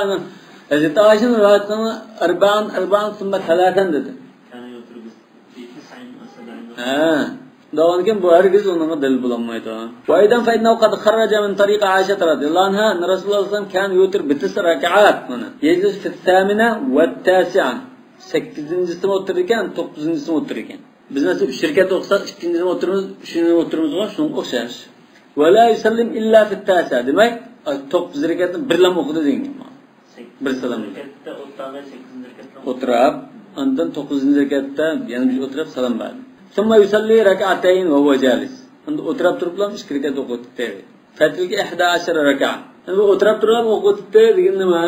ھەزرىتى ئائىشىنىڭ رىۋايەت قىلغان ئەربەئەن، ئەربەئەن ثم ثلاثا دېدى. ھە. دەۋاملىكىن بۇ ھەرگىز ئۇنىڭغا دەلىل بولالمايدۇ. وأيضا فإنه قد خرج من طريق عائشة رضي الله عنها أن رسول الله صلى الله عليه وسلم كان يوتر بتسع ركعات. مانا. يجلس في الثامنة والتاسعة. سەككىزىنچىسىمۇ ئولتۇرىدىكەن، توققۇزىنچىسىمۇ ئولتۇرىدىكەن. بىز مەسىلەن ئۈچ رەكەت ئوقۇساق، ئىككىنچىسىنى ئولتۇرىمىز، ئۈچىنچىسىنى ئولتۇرىمىزغۇ، شۇنىڭغا ئوخشاش. ولا يسلم إلا في التاسعة. دېمەك، توققۇز رەكەتنى بىرلەم ئوقۇدى دېگەن گەپ. بىر سالام. ئولتۇرۇپ، ئاندىن توققۇزىنچى رەكەتتە يەنە بىر ئولتۇرۇپ سالام بەردى. ثم يصلي ركعتين وهو جالس. ئاندىن ئولتۇرۇپ تۇرۇپلا ئىككى رەكەت ئوقۇتتى. فتلك إحدى عشرة ركعة. ئەمدى ئولتۇرۇپ تۇرۇپ ئوقۇتتى دېگەن نېمە؟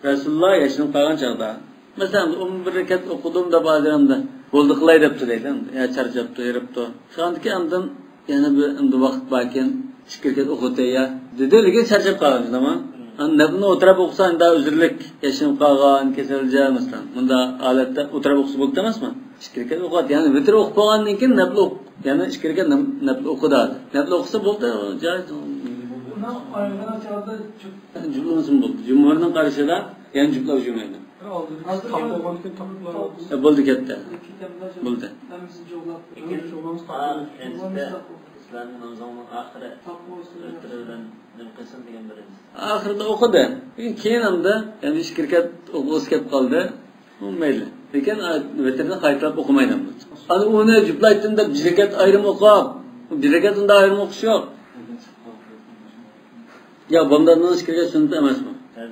رەسۇلۇللا ياشىنىپ قالغان چاغدا. مەسىلەن، ئون بىر رەكەت ئوقۇدۇم دەپ ھازىر ئەمدى بولدى قىلاي دەپتۇ دەيدۇ. يا چارچاپتۇ، ھېرىپتۇ. شۇندىكى ئاندىن يەنە بىر ئەمدى ۋاقىت باركەن، ئىككى رەكەت ئوقۇتاي يا دېدى، لېكىن چارچاپ قالغان، تامام. ئەمدى نەپلىنى ئولتۇرۇپ ئوقۇسا، ئەمدى ئۆزۈرلۈك، ياشىنىپ قالغان، كېسەلچە، مەسىلەن. مۇنداق ھالەتتە ئولتۇرۇپ ئوقۇسا بولۇپتۇ ئەمەسمۇ؟ ئىككى رەكەت ئوقۇدى. يەنى ۋىتىر ئوقۇپ بولغاندىن كېيىن نەپلى ئوقۇ-، يەنە ئىككى رەكەت نەپ-، نەپلى ئوقۇدى ھازىر. نەپلى ئوقۇسا بولدى، جايىز. جۈپلىمىسىمۇ بولدى. جۇمھۇرنىڭ قارىشىدا يەنە جۈپلەپ يۈرمەيدۇ. بىر ئالدىدا تاق بولغاندىكىن تاق بولار. ئە، بولدى، كەتتى. كېتەمدە بولدى. ھەممىسىنى جۇغلاپ، لېكىن جۇغلاپ، ئا، جۇغلاپ، ئەنسىدە سىلەرنىڭ نامىزىڭنىڭ ئاخىرى تاق بولسۇن، ئۆتتۈرۈۋېرىڭ، نېمە قىلسۇن دېگەن بىرىنچى. ئاخىرىدا ئوقۇدى. كېيىن ئەمدى يەنە ئىككى رەكەت ئوقۇغۇسى كەپ قالدى. ئۇ مەيلى. لېكىن، ئا، ۋىتىرنى قايتىلاپ ئوقۇمايدۇ. ئەمدى ئۇنى جۈپلەيتتىم دەپ بىر رەكەت ئايرىم ئوقۇپ، بىر رەكەت ئۇندا ئايرىم ئوقۇش يوق. يا بامداتنىڭ ئىككى رەكەت سۈننىتى ئەمەسمۇ؟ ھە.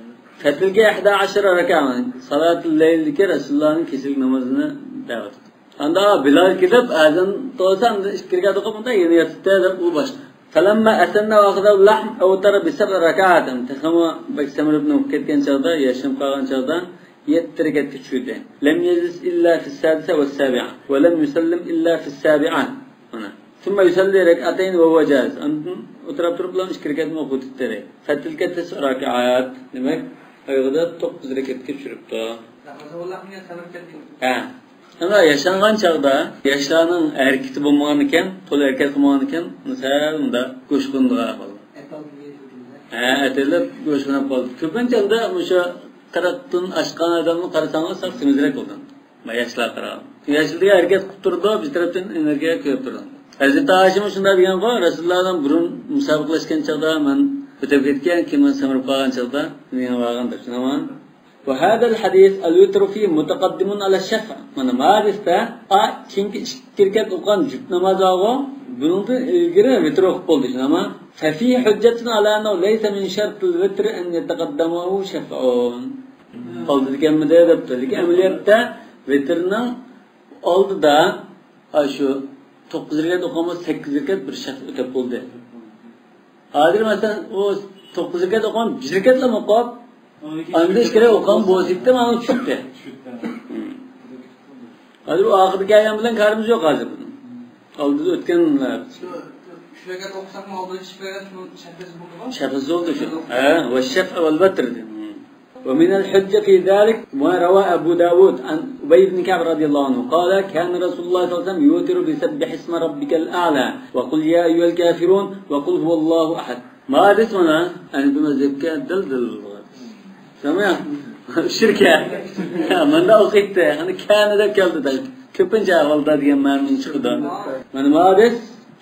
فتلك إحدى عشرة ركعة، سالاتۇل لەيلدىكى رەسۇلۇللانىڭ كېچىلىك نامازىنى دەۋاتىدۇ. ئاندا بىلال كېلىپ ئەزان توسا، ئاندا ئىككى رەكەت ئوقۇپ، ئاندا يەنە ياتاتتى دەپ، ئۇ باشقا. فلما أسن وأخذه اللحم أوتر بسبع ركعات. تېخىمۇ بەك سەمرىپ نېمە بولۇپ كەتكەن چاغدا، ياشىنىپ قالغان چاغدا يەتتە رەكەتكە چۈشۈردى. لم يجلس إلا في السادسة والسابعة ولم يسلم إلا في السابعة. مانا. ثم يصلي ركعتين وهو جالس. ئاندىن ئولتۇرۇپ تۇرۇپلا ئىككى رەكەتنى ئوقۇتتى. فتلك تسع ركعات. دېمەك، ئايىغىدا توققۇز رەكەتكە چۈشۈرۈپتۇ. ھە. ئەمما ياشانغان چاغدا ياشلارنىڭ ھەرىكىتى بولمىغان ئىكەن، قول ھەرىكەت قىلمىغان ئىكەن، سەل مۇنداق گوشقۇنىدىغان ئەھۋال. ھە، ئېتىلىپ گوشقۇنۇپ قالدى. كۆپىنچە ھالدا مۇشۇ قىرىقتىن ئاشقان ئادەمنى قارىساڭلار سەل سېمىزرەك بولىدۇ. ياشلار قارىغان. ياشلىرىغا ھەرىكەت قىلىپ تۇرىدۇ، بىر تەرەپتىن ئېنېرگىيە كۆپ تۇرىدۇ. ھەزرىتى ئائىشىمۇ شۇنداق دېگەنغۇ، رەسۇلۇللا بىلەن بۇرۇن مۇسابىقىلەشكەن چاغدا مەن ئۆتۈپ كەتكەن، كېيىن مەن سەمرىپ قالغان چاغدا مېڭىپ بارغان دەپ، شۇنداقمۇ؟ وهذا الحديث الوتر فيه متقدم على الشفع. مانا ما ھەدىستە، ئا، كېيىنكى ئىككى رەكەت ئوقۇغان جۈپ ناماز بارغۇ، بۇنىڭدىن ئىلگىرى ۋىتىر ئوقۇپ بولدى، شۇنداقمۇ؟ ففيه حجة على أنه ليس من شرط الوتر أن يتقدمه شفع. ئالدىدىكەنمىدى دەپتۇ. لېكىن ئەمەلىيەتتە ۋىتىرنىڭ ئالدىدا، ئاشۇ توققۇز رەكەت ئوقۇغان بولسا، سەككىز رەكەت بىر شەفئ ئۆتەپ بولدى. ھازىر مەسىلەن، ئۇ توققۇز رەكەت ئوقۇغان، بىر رەكەتلا ئوقۇپ، ئاندىن ئىككى رەكەت ئوقۇغان بولسا، مانا چۈشتى. ھازىر ئۇ ئاخىرىدىكى ئايەم بىلەن كارىمىز يوق ھازىر بۇنىڭ. ئالدىدا ئۆتكەن. شۇ ئۈچ رەكەت ئوقۇساقمۇ ئالدىدا ئىككى رەكەت شۇ شەپەسى بولدىغۇ؟ شەپەسى بولدى شۇ. ھە، ۋە شەفئ ۋەل ۋەتر. ومن الحجة في ذلك ما روى أبو داود عن أبي بن كعب رضي الله عنه قال كان رسول الله صلى الله عليه وسلم يوتر بسبح اسم ربك الأعلى وقل يا أيها الكافرون وقل هو الله أحد. ما ھەدىس مانا، ھەنىفىي مەزھەپكە دەل دەلىل بولغان. شۇنداقمۇ؟ شىركە. ماندا ئوقۇيتتى. يەنى كانىدە كەلدى دەل. كۆپىنچە ئەھۋالدا دېگەن مەنىنى چىقىدۇ. مانا ما ھەدىس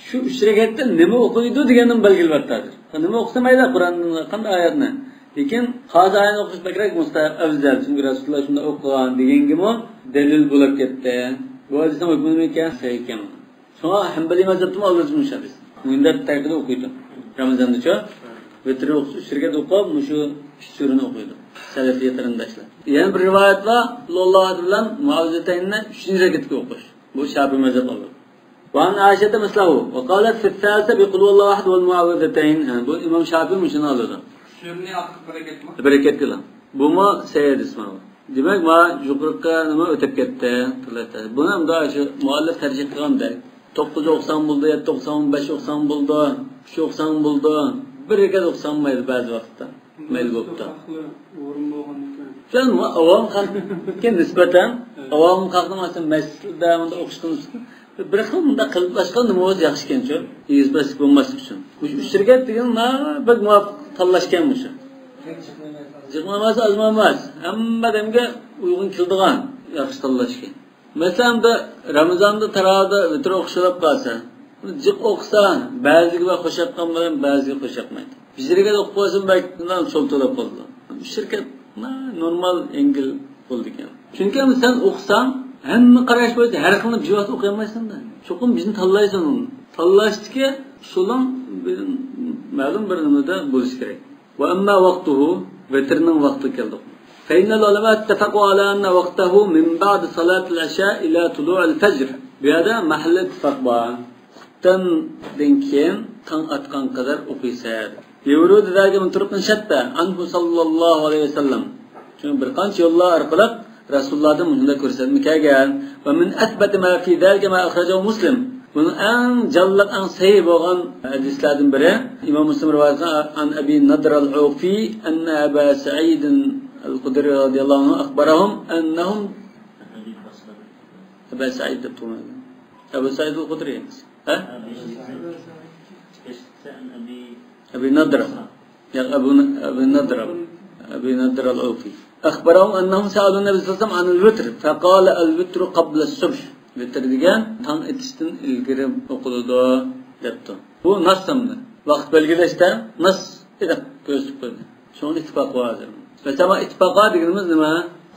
شۇ ئۈچ رەكەتتە نېمە ئوقۇيدۇ دېگەننى بەلگىلەپ بەردى ھازىر. نېمە ئوقۇسا مەيلى، قۇرئاننى، قانداق ئايەتنى. لېكىن قايسى ئايەتنى ئوقۇش بەكرەك مۇستەھەب، ئەۋزەل، چۈنكى رەسۇلۇللا شۇنداق ئوقۇغان دېگەنگىمۇ دەلىل بولۇپ كەتتى. بۇ ھەدىسنىڭ ھۆكمى نېمە ئىكەن؟ سەھىھ ئىكەن. شۇڭا ھەنبەلىي مەزھەپتىمۇ ئالدىمىزدا مۇشۇ ھەدىس. مۇنداق تەرىقىدە ئوقۇيدۇ. رامىزاندىچۇ؟ ۋىتىر ئوقۇش ئۈچ رەكەت ئوقۇپ، مۇشۇ ئۈچ سۈرىنى ئوقۇيدۇ. سەلەفىي قېرىنداشلار. يەنە بىر رىۋايەت بار، قۇلھۇللاھۇ ئەھەد بىلەن مۇئەۋۋىزەتەيننى ئۈچىنچى رەكەتكە ئوقۇش. بۇ شافىئىي مەزھەپ ئالىدۇ. وعن عائشة مثله، وقالت في الثالثة بقل هو الله أحد والمعوذتين. ھە، بۇ ئىمام شافىئىي مۇشۇنى ئالىدۇ. سۈرىنى ئاتىقى بىر رەكەتمۇ؟ بىر رەكەتكىلا. بۇمۇ سەھىھ ھەدىس ماۋۇ. دېمەك، ما يۇقىرىقى نېمە ئۆتۈپ كەتتى. بۇنى ئەمدى شۇ مۇئەللىپ تەرجىھ قىلغاندەك، توققۇز ئوقۇساڭ بولىدۇ، يەتتە ئوقۇساڭ، بەش ئوقۇساڭ بولىدۇ، ئۈچ ئوقۇساڭ بولىدۇ، بىر رەكەت ئوقۇساڭ مەيلى بەزى ۋاقىتتا. مەيلى بوپتۇ. ئورۇن بولغاندىكىن. شۇ ئاۋام خەلققە نىسبەتەن، ئاۋام خەلقنىڭ مەسىلىدە ئۇنداق ئوقۇشقا بىر خىل مۇنداق قىلىپ باشقا نېمە بولسا ياخشىكەنچۇ؟ يېزىپ باسىپ بولماسلىق ئۈچۈن. مۇشۇ ئۈچ رەكەت دېگەن ما-، بەك مۇۋاپىق تاللاشكەن مۇشۇ. جىق ناماز، ئاز ناماز. ھەممە ئادەمگە ئۇيغۇن كېلىدىغان ياخشى تاللاشكەن. مەسىلەن، ئەمدى رامىزاندا تاراۋىھدا ۋىتىر ئوقۇش بولۇپ قالسا، جىق ئوقۇسا، بەزىگە خوش ياققان بىلەن بەزىگە خوش ياقمايدۇ. بىر رەكەت ئوقۇپ قويسىمۇ بەك سول تۆلەپ قالىدۇ. ئۈچ رەكەت نورمال، يەڭگىل بولىدىكەن. چۈنكى ئەمدى سەن ئوقۇساڭ، ھەممە قاراش بويىچە ھەر خىلنى بىر ۋاقىت ئوقۇيالمايسەن-دە. چوقۇم بىرنى تاللايسەن ئۇنى. تاللاشتىكى ئۇسۇلۇڭ بىر، مەلۇم بىر نېمىدە بولۇشى كېرەك. وأما وقته، ۋىتىرنىڭ ۋاقتىغا كەلدۇق. فإن العلماء اتفقوا على أن وقته من بعد صلاة العشاء إلى طلوع الفجر. بۇ يەردە مەھەللى ئىتتىپاق بار. خۇپتەندىن كېيىن تاڭ ئاتقان قەدەر ئوقۇيسەن. لورود ذلك من طرق شتى عنه صلى الله عليه وسلم. چۈنكى بىر قانچە يوللار ئارقىلىق رەسۇلۇللاھدىن مۇشۇنداق كۆرسەتمە كەلگەن. ومن أثبت ما في ذلك ما أخرجه مسلم. بۇنىڭ ئەڭ جانلىق، ئەڭ سەھىھ بولغان ھەدىسلەردىن بىرى، ئىمام مۇسلىم رىۋايەت قىلغان، عن أبي نضرة العوفي أن أبا سعيد الخدري رضي الله عنه أخبرهم أنهم، ئەبا سەئىد دەپ تۇرمايدۇ. ئەبۇ سەئىد ئەل خۇدرى ئەمەس. ھە؟ ئەبى نەدرە. ياق، ئەبۇ، ئەبى نەدرە. ئەبى نەدرە ئەل ئەوفى. أخبرهم أنهم سألوا النبي صلى الله عليه وسلم عن الوتر فقال الوتر قبل الصبح. ۋىتىر دېگەن تاڭ ئېتىشتىن ئىلگىرى ئوقۇلىدۇ، دەپتۇ. بۇ ناس ئەمدى. ۋاقىت بەلگىلەشتە ناس ئېنىق كۆرسىتىپ قويدى. شۇڭا ئىتتىپاق بار ھازىر. مەسىلەن، ئىتتىپاق بار دېگىنىمىز نېمە؟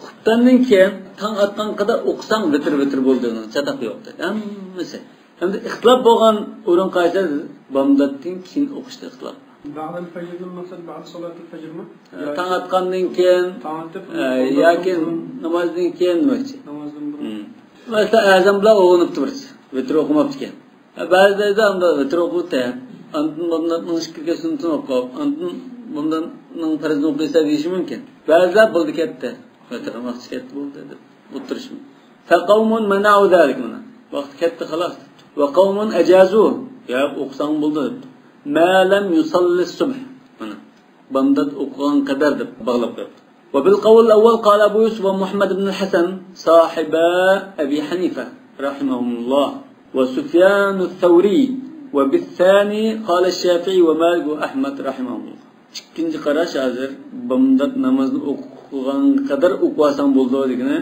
خۇپتەندىن كېيىن تاڭ ئاتقان قەدەر ئوقۇساڭ ۋىتىر، ۋىتىر بولدى، چاتاق يوق دەيدۇ ھەممىسى. ئەمدى ئىختىلاپ بولغان ئورۇن قايسى؟ بامداتتىن كېيىن ئوقۇشتا ئىختىلاپ. بعد الفجر دېگەن مەقسەت بعد صلاة الفجر مۇ؟ ئە، تاڭ ئاتقاندىن كېيىن، تاڭ ئاتىپ، ئە، ياكى بۇرۇن. نامازدىن كېيىن دېمەكچى. نامازدىن بۇرۇن. مم. مەسىلەن، ئەزان بىلەن ئويغىنىپتۇ بىرسى. ۋىتىر ئوقۇماپتىكەن. ھە، بەزىلەر دەيدۇ، ئەمدى ۋىتىر ئوقۇۋەتتى. ئاندىن بامداتنىڭ ئىككى رەكەت سۈننىتىنى ئوقۇپ، ئاندىن بامداتنىڭ پەرزىنى ئوقۇيسەن دېيىشى مۇمكىن. بەزىلەر بولدى كەتتى. ۋىتىرنىڭ ۋاقتى كەتتى بولدى دەپ ئولتۇرۇشى مۇمكىن. فقوم منعوا ذلك، مانا. ۋاقتى كەتتى خالاس دەپتۇ. وقوم أجازوه، ياق ئوقۇساڭ بولدى دەپتۇ. ما لم يصل الصبح، مانا. بامدات ئوقۇغان قەدەر دەپ باغلاپ قويۇپتۇ. وبالقول الأول قال أبو يوسف ومحمد بن الحسن صاحبا أبي حنيفة رحمهم الله وسفيان الثوري، وبالثاني قال الشافعي ومالك وأحمد رحمهم الله. ئىككىنچى قاراش ھازىر بامدات نامىزىنى ئوقۇغان قەدەر ئوقۇۋالساڭ بولىدۇ دېگىنى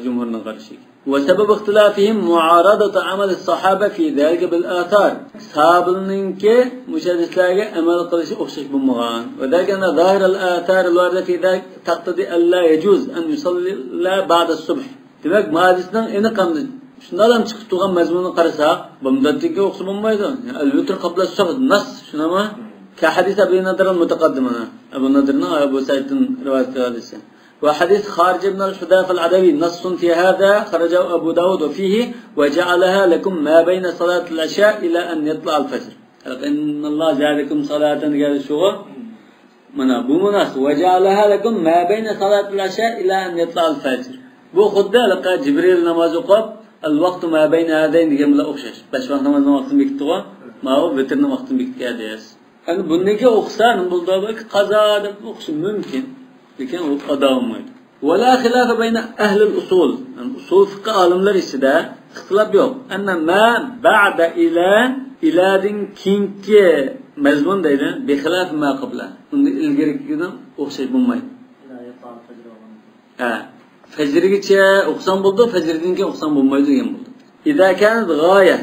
جۇمھۇرنىڭ قارىشى. وسبب اختلافهم معارضة عمل الصحابة في ذلك بالآثار. ساھابىلەرنىڭكى مۇشۇ ھەدىسلەرگە ئەمەل قىلىشى ئوخشاش بولمىغان. وذلك أن ظاهر الآثار الواردة في ذلك تقتضي ألا يجوز أن يصلى بعد الصبح. دېمەك، ما ھەدىسنىڭ ئېنىق ھەمدە شۇنداقلا چىقىپ تۇرغان مەزمۇنىنى قارىساق، بامداتتىن كېيىن ئوقۇسا بولمايدۇ. يەنى الوتر قبل الصبح نەس، شۇنداقمۇ؟ كحديث أبي نضرة المتقدم، ئەبۇ نەدرنىڭ ئەبۇ سەئىدتىن رىۋايەت قىلغان ھەدىسى. وحديث خارجة بن الحذافة العدوي نص في هذا خرجه أبو داود وفيه وجعلها لكم ما بين صلاة العشاء إلى أن يطلع الفجر. إن الله زادكم صلاة دېگەن شۇغۇ. مانا بۇمۇ نەس. وجعلها لكم ما بين صلاة العشاء إلى أن يطلع الفجر. بۇ خۇددى ھېلىقى جىبرىل ناماز ئوقۇپ، الوقت ما بين هذين دېگەن بىلەن ئوخشاش. بەش ۋاق نامازنىڭ ۋاقتىنى بېكىتتىغۇ، ماۋۇ ۋىتىرنىڭ ۋاقتىنى بېكىتكەن ھەدىس. يەنى بۇندىن كېيىن ئوقۇسا نېمە بولىدۇ؟ بەلكى قازا دەپ ئوقۇشى مۇمكىن. لېكىن ئۇ ئادا بولمايدۇ. ولا خلاف بين أهل الأصول. يەنى ئۇسۇل فىقھى ئالىملىرى ئىچىدە ئىختىلاپ يوق. أن ما بعد إلى، ئىلادىن كېيىنكى مەزمۇن دەيدۇ، بخلاف ما قبله. ئۇندىن ئىلگىرىكىگە ئوخشاش بولمايدۇ. ھە. فەجرىگىچە ئوقۇساڭ بولىدۇ، فەجردىن كېيىن ئوقۇساڭ بولمايدۇ دېگەن بولىدۇ. إذا كانت غاية،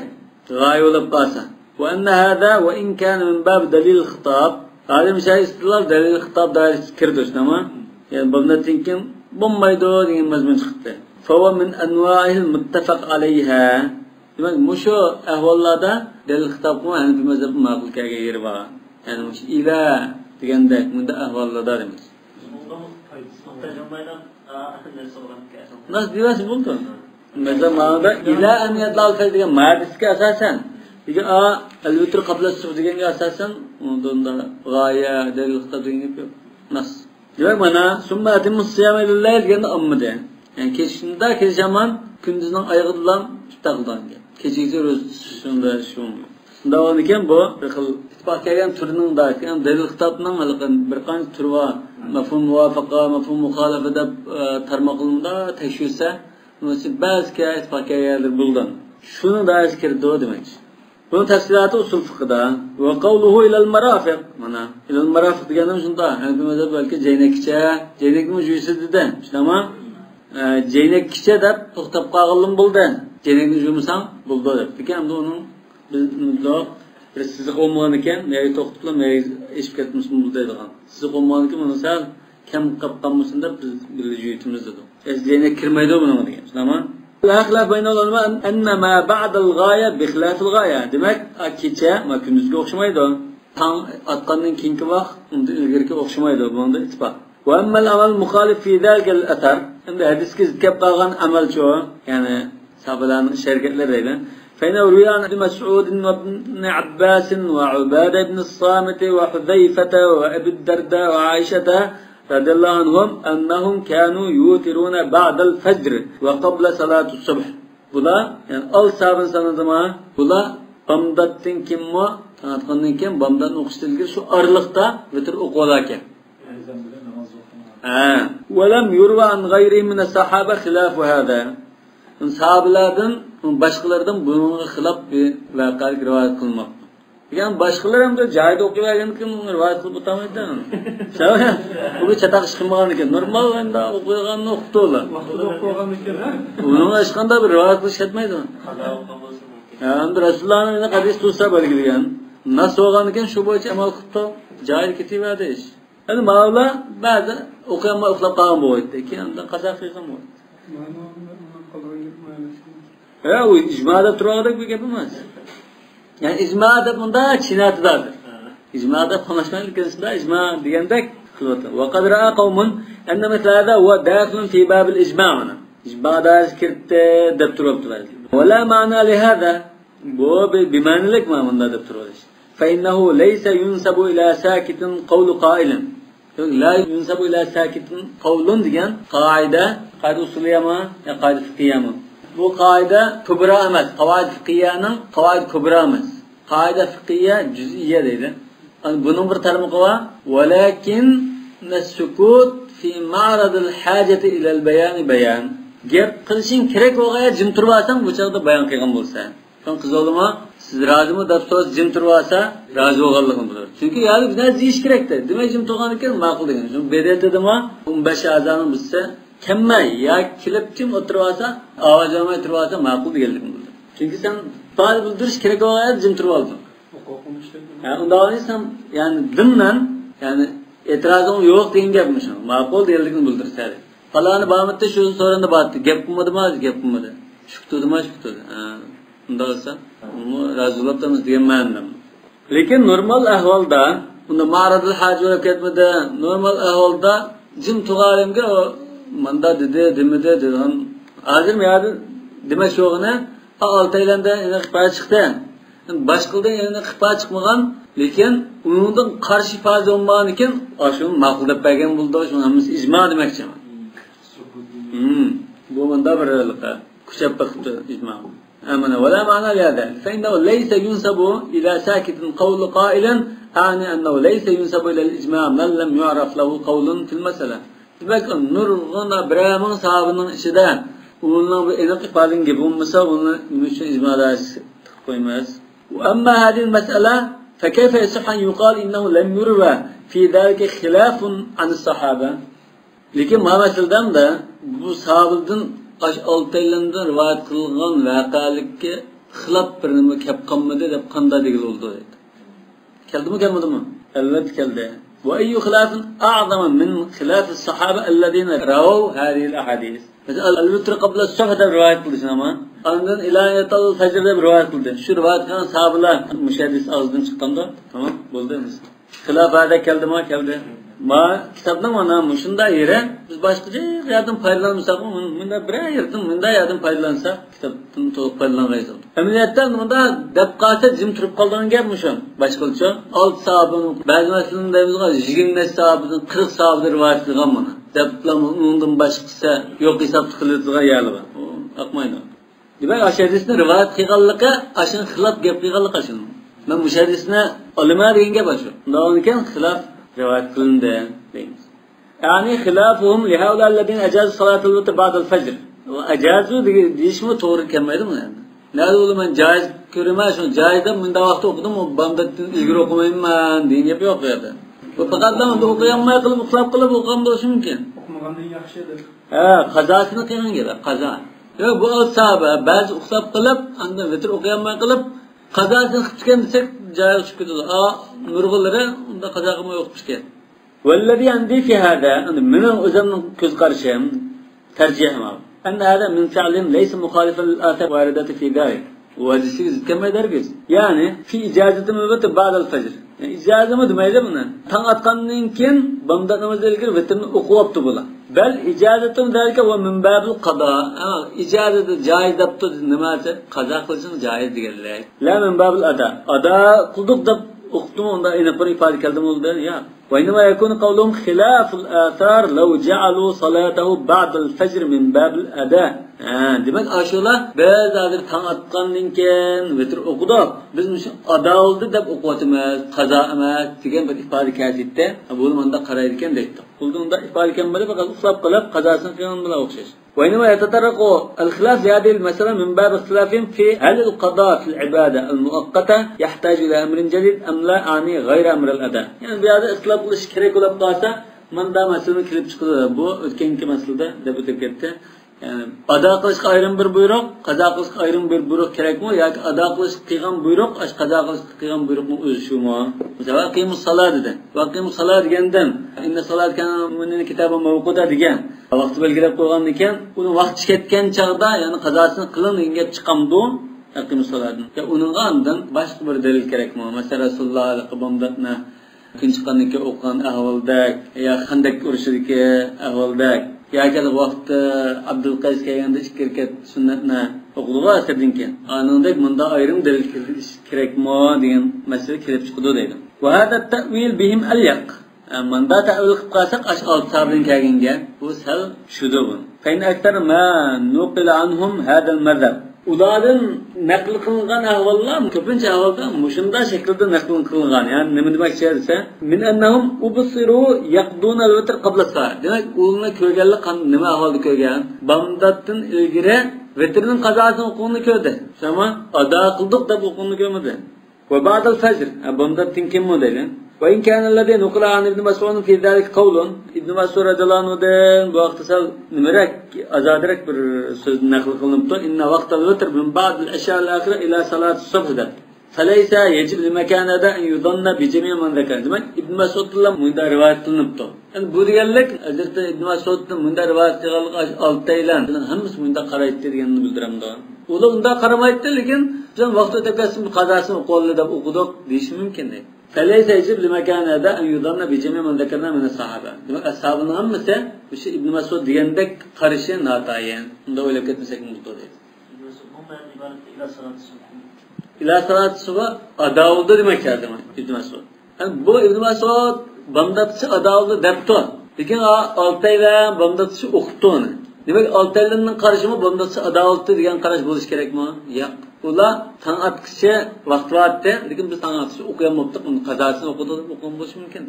غايە بولۇپ قالسا. وأن هذا وإن كان من باب دليل الخطاب. ھازىر مۇشۇ ئىستىدلال دەلىل خىتاب دائىرىسىگە كىرىدۇ، شۇنداقمۇ؟ يەنى بۇندىن كېيىن بولمايدۇ دېگەن مەزمۇن چىقتى. فهو من أنواع المتفق عليها. دېمەك، مۇشۇ ئەھۋاللاردا دەلىل خىتابقىمۇ ھەنىفىي مەزھەپكە ماقۇل كەلگەن يېرى بار. يەنى مۇشۇ ئىلە دېگەندەك، مۇنداق ئەھۋاللاردا دېمەيمىز. ناس دېۋەسى بولدى. مەسىلەن، مانا ئىلا ئەن يەتلۇئەل فەجر دېگەن ھەدىسكە ئاساسەن، دېگەن، ئا، ئەل ۋىتر قابلە سۇبھ دېگەنگە ئاساسەن، ئۇندا غايە، دەلىل خىتاب دېگەن گەپ يوق. ناس. دېمەك، مانا، سۇممە ئەتىممۇ سىيامە ئىلەللەيل دېگەندە ئالمىدى. يەنى كېچىشىندا كېچە ھامان كۈندۈزنىڭ ئايىغىدىلا ئىپتار قىلىدىغان گەپ. كېچىگىچە روزا تۇتۇشۇڭدا شۇ. شۇنداق بولىدىكەن، بۇ بىر خىل ئىتتىپاق كەلگەن تۈرىنىڭ دائىرىسى، يەنى دەلىل خىتابنىڭ ھېلىقى بىر قانچە تۈرى بار. مەفھۇم مۇۋاپىقە، مەفھۇم مۇخالىپە دەپ، ئە، تارماقلىردا تەكشۈرسە، بۇنىڭ ئىچىدە بەزى ئىتتىپاق كەلگەن يەرلەر بولىدۇ. شۇنىڭ دائىرىسىگە كىرىدۇ دېمەكچى. بۇنىڭ تەپسىلاتى ئۇسۇل فىقھىدا. ۋە قەۋلۇھۇ ئىلەل مارافىق. مانا، ئىلەل مارافىق دېگەننىڭ شۇنداق. ھەنەفىي مەزھەپ بەلكى جەينەككىچە، جەينەكنىمۇ جۇيىسى دېدى. شۇنداقمۇ؟ ئە، جەينەككىچە دەپ توختاپ قالغىنىمۇ بولدى. جەينەكنى جۇمىساڭ بولىدۇ دەپ. لېكىن ئەمدى ئۇنىڭ بىز، بىز بىر سىزىق بولمىغان ئىكەن، مەيگە توختىتىپ، مەيگە ئېشىپ كەتمىسىمۇ بولىدۇ دەيدىغان. سىزىق بولمىغان ئىكەن، بۇنى سەل كەم قاپ قالمىسۇن دەپ بىز بىللە جۇيۇتىمىز دېدۇق. ئەسلى جەينەك كىرمەيدۇ بۇنىڭغا دېگەن. شۇنداقمۇ؟ لا خىلاف بەينەل ئۇلەما ئەننە ما بەئدەل غايە بىخىلاپىل غايە. دېمەك، ئا، كېچە ما كۈندۈزگە ئوخشىمايدۇ. تاڭ ئاتقاندىن كېيىنكى ۋاق ئۇندىن ئىلگىرىكى ئوخشىمايدۇ. بۇنىڭدا ئىتتىپاق. ۋە ئەممەل ئەمەل مۇخالىف فى زالىكەل ئەسەر. ئەمدى ھەدىسكە زىت كەپ قالغان ئەمەلچۇ، يەنى ساھابىلەرنىڭ ئىش ھەرىكەتلىرى دەيدۇ. فإنه روي عن ابن مسعود وابن عباس وعبادة بن الصامت وحذيفة وأبي الدرداء وعائشة رضي الله عنهم أنهم كانوا يوترون بعد الفجر وقبل صلاة الصبح. بۇلار، يەنى ئالتە ساھابىنى سانىدىما؟ بۇلار بامداتتىن كېيىنمۇ، تاڭ ئاتقاندىن كېيىن، بامداتنى ئوقۇشتىن ئىلگىرى شۇ ئارىلىقتا ۋىتىر ئوقۇۋالاركەن. ھە. ولم يروى عن غيرهم من الصحابة خلاف هذا. ساھابىلەردىن، باشقىلاردىن بۇنىڭغا خىلاپ بىر ۋەقەلىك رىۋايەت قىلماپتۇ. دېگەن باشقىلار ئەمدى جايىدا ئوقۇۋەرگەندىكىن رىۋايەت قىلىپ ئۆتەلمەيدۇ. سەۋەبى، بۇ بىر چاتاق ئىش قىلمىغان ئىكەن. نورمال ئەمدى ئوقۇيدىغاننى ئوقۇپتۇ ئۇلار. ۋاقتىدا ئوقۇپ قالغان ئىكەن، ھە؟ بۇنىڭغا ھېچقانداق بىر رىۋايەت قىلىش كەتمەيدۇ. قازا بولغان بولسا مۇمكىن. ھە، ئەمدى رەسۇلۇللانىڭ ھەدىسى تۇرسا بەلگىلىگەن. نەس بولغاندىكىن شۇ بويىچە ئەمەل قىلىپتۇ. جايىدا كېتىۋەردى ئىش. ئەمدى ماۋۇلار بەزى ئوقۇيالماي ئۇخلاپ قالغان بولغايتتى. كېيىن ئاندىن قازا قىلغان بولغايتتى. مانا ئۇنىڭ قالغان گېپى مانا شۇ. ھە، ئۇ ئىجما دەپ تۇرغاندەك بىر گەپ ئەمەس. يەنى ئىجما دەپ مۇنداق چىنەتىدە ھازىر. ئىجما دەپ قاملاشمايدۇ، لېكىن شۇنداق ئىجما دېگەندەك قىلىۋاتىدۇ. وقد رأى قوم أن مثل هذا هو داخل في باب الإجماع، مانا. ئىجما دائىرىسىگە كىرىپتۇ دەپ تۇرۇپتۇ بەزىلەر. ولا معنى لهذا. بۇ بىر بىمەنىلىك مانا مۇنداق دەپ تۇرۇۋېلىش. فإنه ليس ينسب إلى ساكت قول قائل. لا ينسب إلى ساكت قول دېگەن قائىدە، قائىدە ئۇسۇلىيەمۇ يا قائىدە فىقھىيەمۇ؟ بۇ قائىدە كۇبرا ئەمەس، قاۋائىد فىقھىيەنىڭ قاۋائىد كۇبرا ئەمەس. قائىدە فىقھىيە جۈزئىيە دەيدۇ. ئەنە بۇنىڭ بىر تارمىقى بار. ولكن السكوت في معرض الحاجة إلى البيان بيان. گەپ قىلىشىڭ كېرەك بولغان يەردە جىم تۇرۇۋالساڭ، بۇ چاغدا بايان قىلغان بولىسەن. شۇڭا قىزى ئوغلىما، سىز رازىمۇ دەپ سورىسا، جىم تۇرۇۋالسا، رازى بولغانلىقىنى بىلدۈرىدۇ. چۈنكى يا بىر نەرسە دېيىش كېرەكتە. دېمەك، جىم تۇرغاندىكىن ماقۇل دېگەن. شۇ بىدئەتىدىمۇ ئون بەش ئەزانىڭ بىرسى كەلمەي يا كېلىپ جىم ئولتۇرۇۋالسا، ئاۋاز بەرمەي تۇرۇۋالسا ماقۇل دېگەنلىكىنى بىلدۈرىدۇ. چۈنكى سەن ئىپادە بىلدۈرۈش كېرەك بولغان يەردە جىم تۇرۇۋالدىڭ. ھە، ئۇنداق دېسەم، يەنى دىننەن، يەنى ئېتىرازىڭ يوق دېگەن گەپ مۇشۇ. ماقۇل دېگەنلىكىنى بىلدۈرسە. پالانى بارمىدى، شۇ سورۇندا بارتتى. گەپ قىلمىدىما؟ گەپ قىلمىدى. شۈكتۇدىما؟ شۈكتۇدى. ھە. ئۇنداق دېسە، ئۇمۇ رازى بولۇپ تۇرىمىز دېگەن مەنىدە. لېكىن نورمال ئەھۋالدا، ئۇندا مائرىزۇل ھاجە بولۇپ كەتمىدى. نورمال ئەھۋالدا جىم تۇرغانىمگە ئۇ ماندا دېدى، دېمىدى، دېدىغان. ھازىر مەيەردە دېمەك شۇغىنى، ئالتەيلەندە ئېنىق ئىپادە چىقتى. باشقىلىدىن ئېنىق ئىپادە چىقمىغان، لېكىن ئۇنىڭدىن قارشى ئىپادە بولمىغاندىكىن، ئاشۇنى ماقۇل دەپ بەرگەن بولىدۇ، شۇنىڭ ھەممىسى ئىجما دېمەكچى. ھىم، بۇ مۇندا بىر ھېلىقى كۈچەپ بېقىپتۇ ئىجما. ئەمىنە، ولا معنى لهذا، فإنه ليس ينسب إلى ساكت قول قائل، أعني أنه ليس ينسب إلى الإجماع من لم يعرف له قول في المسألة. دېمەك، نۇرغۇن بىرەر مىڭ ساھابىنىڭ ئىچىدە ئۇنىڭ بىر ئېنىق ئىپادىلىگەن گېپى بولمىسا، ئۇنى نېمە ئۈچۈن ئىجما دائىرىسىگە تىقىپ قويىمىز؟ وأما هذه المسألة فكيف يصح أن يقال إنه لم يروى في ذلك خلاف عن الصحابة. لېكىن ما مەسىلىدە بۇ ساھابىدىن ئاش ئالتەيلەندىن رىۋايەت قىلغان ۋەقەلىككە خىلاپ بىر نېمە كەپ قالمىدى دەپ قانداق دېگىلى بولىدۇ دەيدۇ. كەلدىمۇ، كەلمىدىمۇ؟ ئەلۋەتتە كەلدى. وأي خلاف أعظم من خلاف الصحابة الذين رووا هذه الأحاديث؟ مەسىلەن، الوتر قبل الصبح دەپ رىۋايەت قىلدى شۇ نېمە؟ ئاندىن إلى أن يطلع الفجر دەپ رىۋايەت قىلدى. شۇ رىۋايەت قىلغان ساھابىلەر مۇشۇ ھەدىس ئاغزىدىن چىققاندۇ؟ تامام، بولدى ئەمىسە. خىلاف ھازا كەلدىمۇ؟ كەلدى. ما كىتابنىڭ مانا مۇشۇنداق يېرى، بىز باشقىچە يەردىن پايدىلانمىساقمۇ، مۇن-، مۇنداق بىرەر يېرىدىن مۇنداق يەردىن پايدىلانساق، كىتابتىن تولۇق پايدىلانغايسىز. ئەمەلىيەتتە مۇنداق دەپ قالسا جىم تۇرۇپ قالىدىغان گەپ مۇشۇ. باشقىچە ئالتە ساھابىنىڭ، بەزى مەسىلىنى دەيمىزغۇ، يىگىرمە نەچچە ساھابىدىن، قىرىق ساھابىدىن رىۋايەت قىلغان مانا. دەپلا ئۇنىڭدىن باشقىسى يوق ھېسابتا قىلىدىغان يەرلەر بار. ئۇ ئاقمايدۇ. دېمەك، ئاشۇ ھەدىسنى رىۋايەت قىلغانلىقى، ئاشۇنى خىلاپ گەپ قىلغانلىقى ئاشۇنىڭ. مەن مۇشۇ ھەدىسنى ئالىمەن دېگەن گەپ ئاشۇ. ئۇنداق بولغاندىكىن خىلاپ رىۋايەت قىلىندى دەيمىز. يەنى خىلاپۇھۇم لىھەئۇلاء الذين أجازوا صلاة الوتر بعد الفجر. ئۇ ئەجازۇ دېگەن، دېيىشمۇ توغرا كەلمەيدۇ بۇ يەردە. نەدە ئۇلار مەن جايىز كۆرىمەن، شۇنى جايىز دەپ مۇنداق ۋاقىتتا ئوقۇدۇم، ئۇ بامداتتىن ئىلگىرى ئوقۇمايمەن دېگەن گەپ يوق بۇ يەردە. بۇ پەقەتلا ئۇندا ئوقۇيالماي قېلىپ، ئۇخلاپ قېلىپ ئوقۇغان بولۇشى مۇمكىن. ئوقۇمىغاندىن ياخشى دەپ. ھە، قازاسىنى قىلغان گەپ، قازا. ياق، بۇ ئالتە ساھابە بەزى ئۇخلاپ قېلىپ، ئاندىن ۋىتىر ئوقۇيالماي قېلىپ، قازاسىنى قىپتىكەن دېسەك، جايىغا چۈشۈپ كېتىدۇ. ئا، نۇرغۇنلىرى ئۇنداق قازا قىلماي ئوقۇپتىكەن. والذي عندي في هذا، ئەمدى مېنىڭ ئۆزۈمنىڭ كۆز قارىشىم، تەرجىھىم، أن هذا من فعلهم ليس مخالفا للآثار الواردة في ذلك. ئۇ ھەدىسكە زىت كەلمەيدۇ ھەرگىز. يەنى، في إجازتهم الوتر بعد الفجر. يەنى، ئىجازىمۇ دېمەيدۇ بۇنى. تاڭ ئاتقاندىن كېيىن، بامدات نامازىدىن ئىلگىرى ۋىتىرنى ئوقۇۋاپتۇ بۇلار. بل إجازتهم ذلك ومن باب القضاء. ھە، ئىجازىدە جايىز دەپتۇ، نېمە دېسە، قازا قىلىشنىڭ جايىز دېگەنلىك. لا من باب الأداء. ئادا قىلدۇق دەپ ئوقۇپتۇمۇ، ئۇنداق ئېنىق بىر ئىپادە كەلدىمۇ؟ ياق. وإنما يكون قولهم خلاف الآثار لو جعلوا صلاته بعد الفجر من باب الأداء. ھە، دېمەك، ئاشۇلار بىز ھازىر تاڭ ئاتقاندىن كېيىن ۋىتىر ئوقۇدۇق، بىز مۇشۇ ئادا بولدى دەپ ئوقۇۋاتىمىز، قازا ئەمەس دېگەن بىر ئىپادە كەلسىتتى. بۇ مۇنداق قارايدىكەن دەيتتۇق. بۇ مۇنداق ئىپادە كەلمىدى، پەقەت ئۇخلاپ قېلىپ قازاسىنى قىلغان بىلەن ئوخشاش. وإنما يتطرق الخلاف في هذه المسألة من باب اختلافهم في هل القضاء في العبادة المؤقتة يحتاج إلى أمر جديد أم لا، أعني غير أمر الأداء. يەنى بۇ يەردە ئىختىلاپ قىلىش كېرەك بولۇپ قالسا، مۇنداق مەسىلىمۇ كېلىپ چىقىدۇ. بۇ ئۆتكەنكى مەسىلىدە دەپ ئۆتۈپ كەتتى. يەنى ئادا قىلىشقا ئايرىم بىر بۇيرۇق، قازا قىلىشقا ئايرىم بىر بۇيرۇق كېرەكمۇ ياكى ئادا قىلىشقا قىلغان بۇيرۇق، ئاشۇ قازا قىلىشقا قىلغان بۇيرۇقنىڭ ئۆزى شۇمۇ؟ مەسىلەن، ۋەقىمۇس سالا دېدى. ۋەقىمۇس سالا دېگەندىن، إن الصلاة كانت على المؤمنين كتابا موقوتا دېگەن. ۋاقتى بەلگىلەپ قويغاندىن كېيىن، ئۇنىڭ ۋاقتى كەتكەن چاغدا، يەنى قازاسىنى قىلىڭ دېگەن گەپ چىقامدۇ؟ ۋەقىمۇس سالادىن. يا ئۇنىڭغا ئاندىن باشقا بىر دەلىل كېرەكمۇ؟ مەسىلەن، رەسۇلۇللا ھېلىقى بامداتنى كۈن چىققاندىن كېيىن ئوقۇغان ئەھۋالدەك، يا خەندەق ئۇرۇشىدىكى ئەھۋالدەك، ياكى ھېلىقى ۋاقىتتا ئابدۇلقەيس كەلگەندە ئىككى رەكەت سۈننەتنى ئوقۇدىغۇ ئەسىردىن كېيىن. ئانىڭدەك مۇنداق ئايرىم دەلىل كېلتۈرۈش كېرەكمۇ دېگەن مەسىلە كېلىپ چىقىدۇ دەيدۇ. وهذا التأويل بهم أليق. ئە، مۇنداق تەئۋىل قىلىپ قالساق، ئاشۇ ئالتە ساھابىدىن كەلگەن گەپ، بۇ سەل چۈشىدۇ بۇ. فإن أكثر ما نقل عنهم هذا المذهب. ئۇلاردىن نەقىل قىلىنغان ئەھۋاللار كۆپىنچە ئەھۋالدا مۇشۇنداق شەكىلدە نەقىل قىلىنغان. يەنى نېمە دېمەكچى دېسە، من أنهم أبصروا يقضون الوتر قبل الصلاة. دېمەك، ئۇلارنى كۆرگەنلەر قان-، نېمە ئەھۋالدا كۆرگەن؟ بامداتتىن ئىلگىرى ۋىتىرنىڭ قازاسىنى ئوقۇغىنىنى كۆردى. شۇڭا ئادا قىلدۇق دەپ ئوقۇغىنىنى كۆرمىدى. وبعد الفجر، ھە، بامداتتىن كېيىنمۇ دەيدۇ. وإن كان الذي نقل عن ابن مسعود في ذلك قول. ئىبن مەسئۇد رەزىياللاھۇ ئەنھۇدىن بۇ ھەقتە سەل نېمىرەك، ئازادىراق بىر سۆز نەقىل قىلىنىپتۇ. إن وقت الوتر من بعد العشاء الآخرة إلى صلاة الصبح دەپ. فليس يجب لمكان الأداء أن يظن بجميع من ذكر. دېمەك، ئىبن مەسئۇدتىنلا مۇنداق رىۋايەت قىلىنىپتۇ. يەنى بۇ دېگەنلىك، ھەزرىتى ئىبن مەسئۇدتىن مۇنداق رىۋايەت قىلغانلىقى، ئالتەيلەن ھەممىسى مۇنداق قارايتتى دېگەننى بىلدۈرەمدۇ؟ ئۇلار ئۇنداق قارىمايتتى، لېكىن بىزنىڭ ۋاقتى ئۆتۈپ كەتسىمۇ قازاسىنى ئوقۇۋالدى دەپ ئوقۇدۇق دېيىشى مۇمكىن دەيدۇ. فليس يجب لمكان الأداء أن يظن بجميع من ذكرنا من الصحابة. دېمەك، ئەسھابىنىڭ ھەممىسى مۇشۇ ئىبن مەسئۇد دېگەندەك قارىشى ناتايىن. ئۇنداق ئويلاپ كەتمىسەكمۇ بولىدۇ دەيدۇ. بۇ مەن ئىبارەتتە ئىلا سالاتى سۇبھ. ئىلا سالاتى سۇبھ ئادا بولدى دېمەكچى ھازىر ئىبن مەسئۇد. يەنى بۇ ئىبن مەسئۇد بامداتقىچە ئادا بولدى دەپتۇ. لېكىن ئا-، ئالتەيلەن بامداتقىچە ئوقۇپتۇ ئۇنى. دېمەك، ئالتەيلەننىڭ قارىشىمۇ بامداتقىچە ئادا بولدى دېگەن قاراش بولۇشى كېرەكمۇ؟ ياق. ئۇلار تاڭ ئاتقىچە ۋاقتى بار ئىدى، لېكىن بىز تاڭ ئاتقىچە ئوقۇيالماپتۇق، ئۇنى قازاسىنى ئوقۇدۇق دەپ ئوقۇغان بولۇشى مۇمكىن.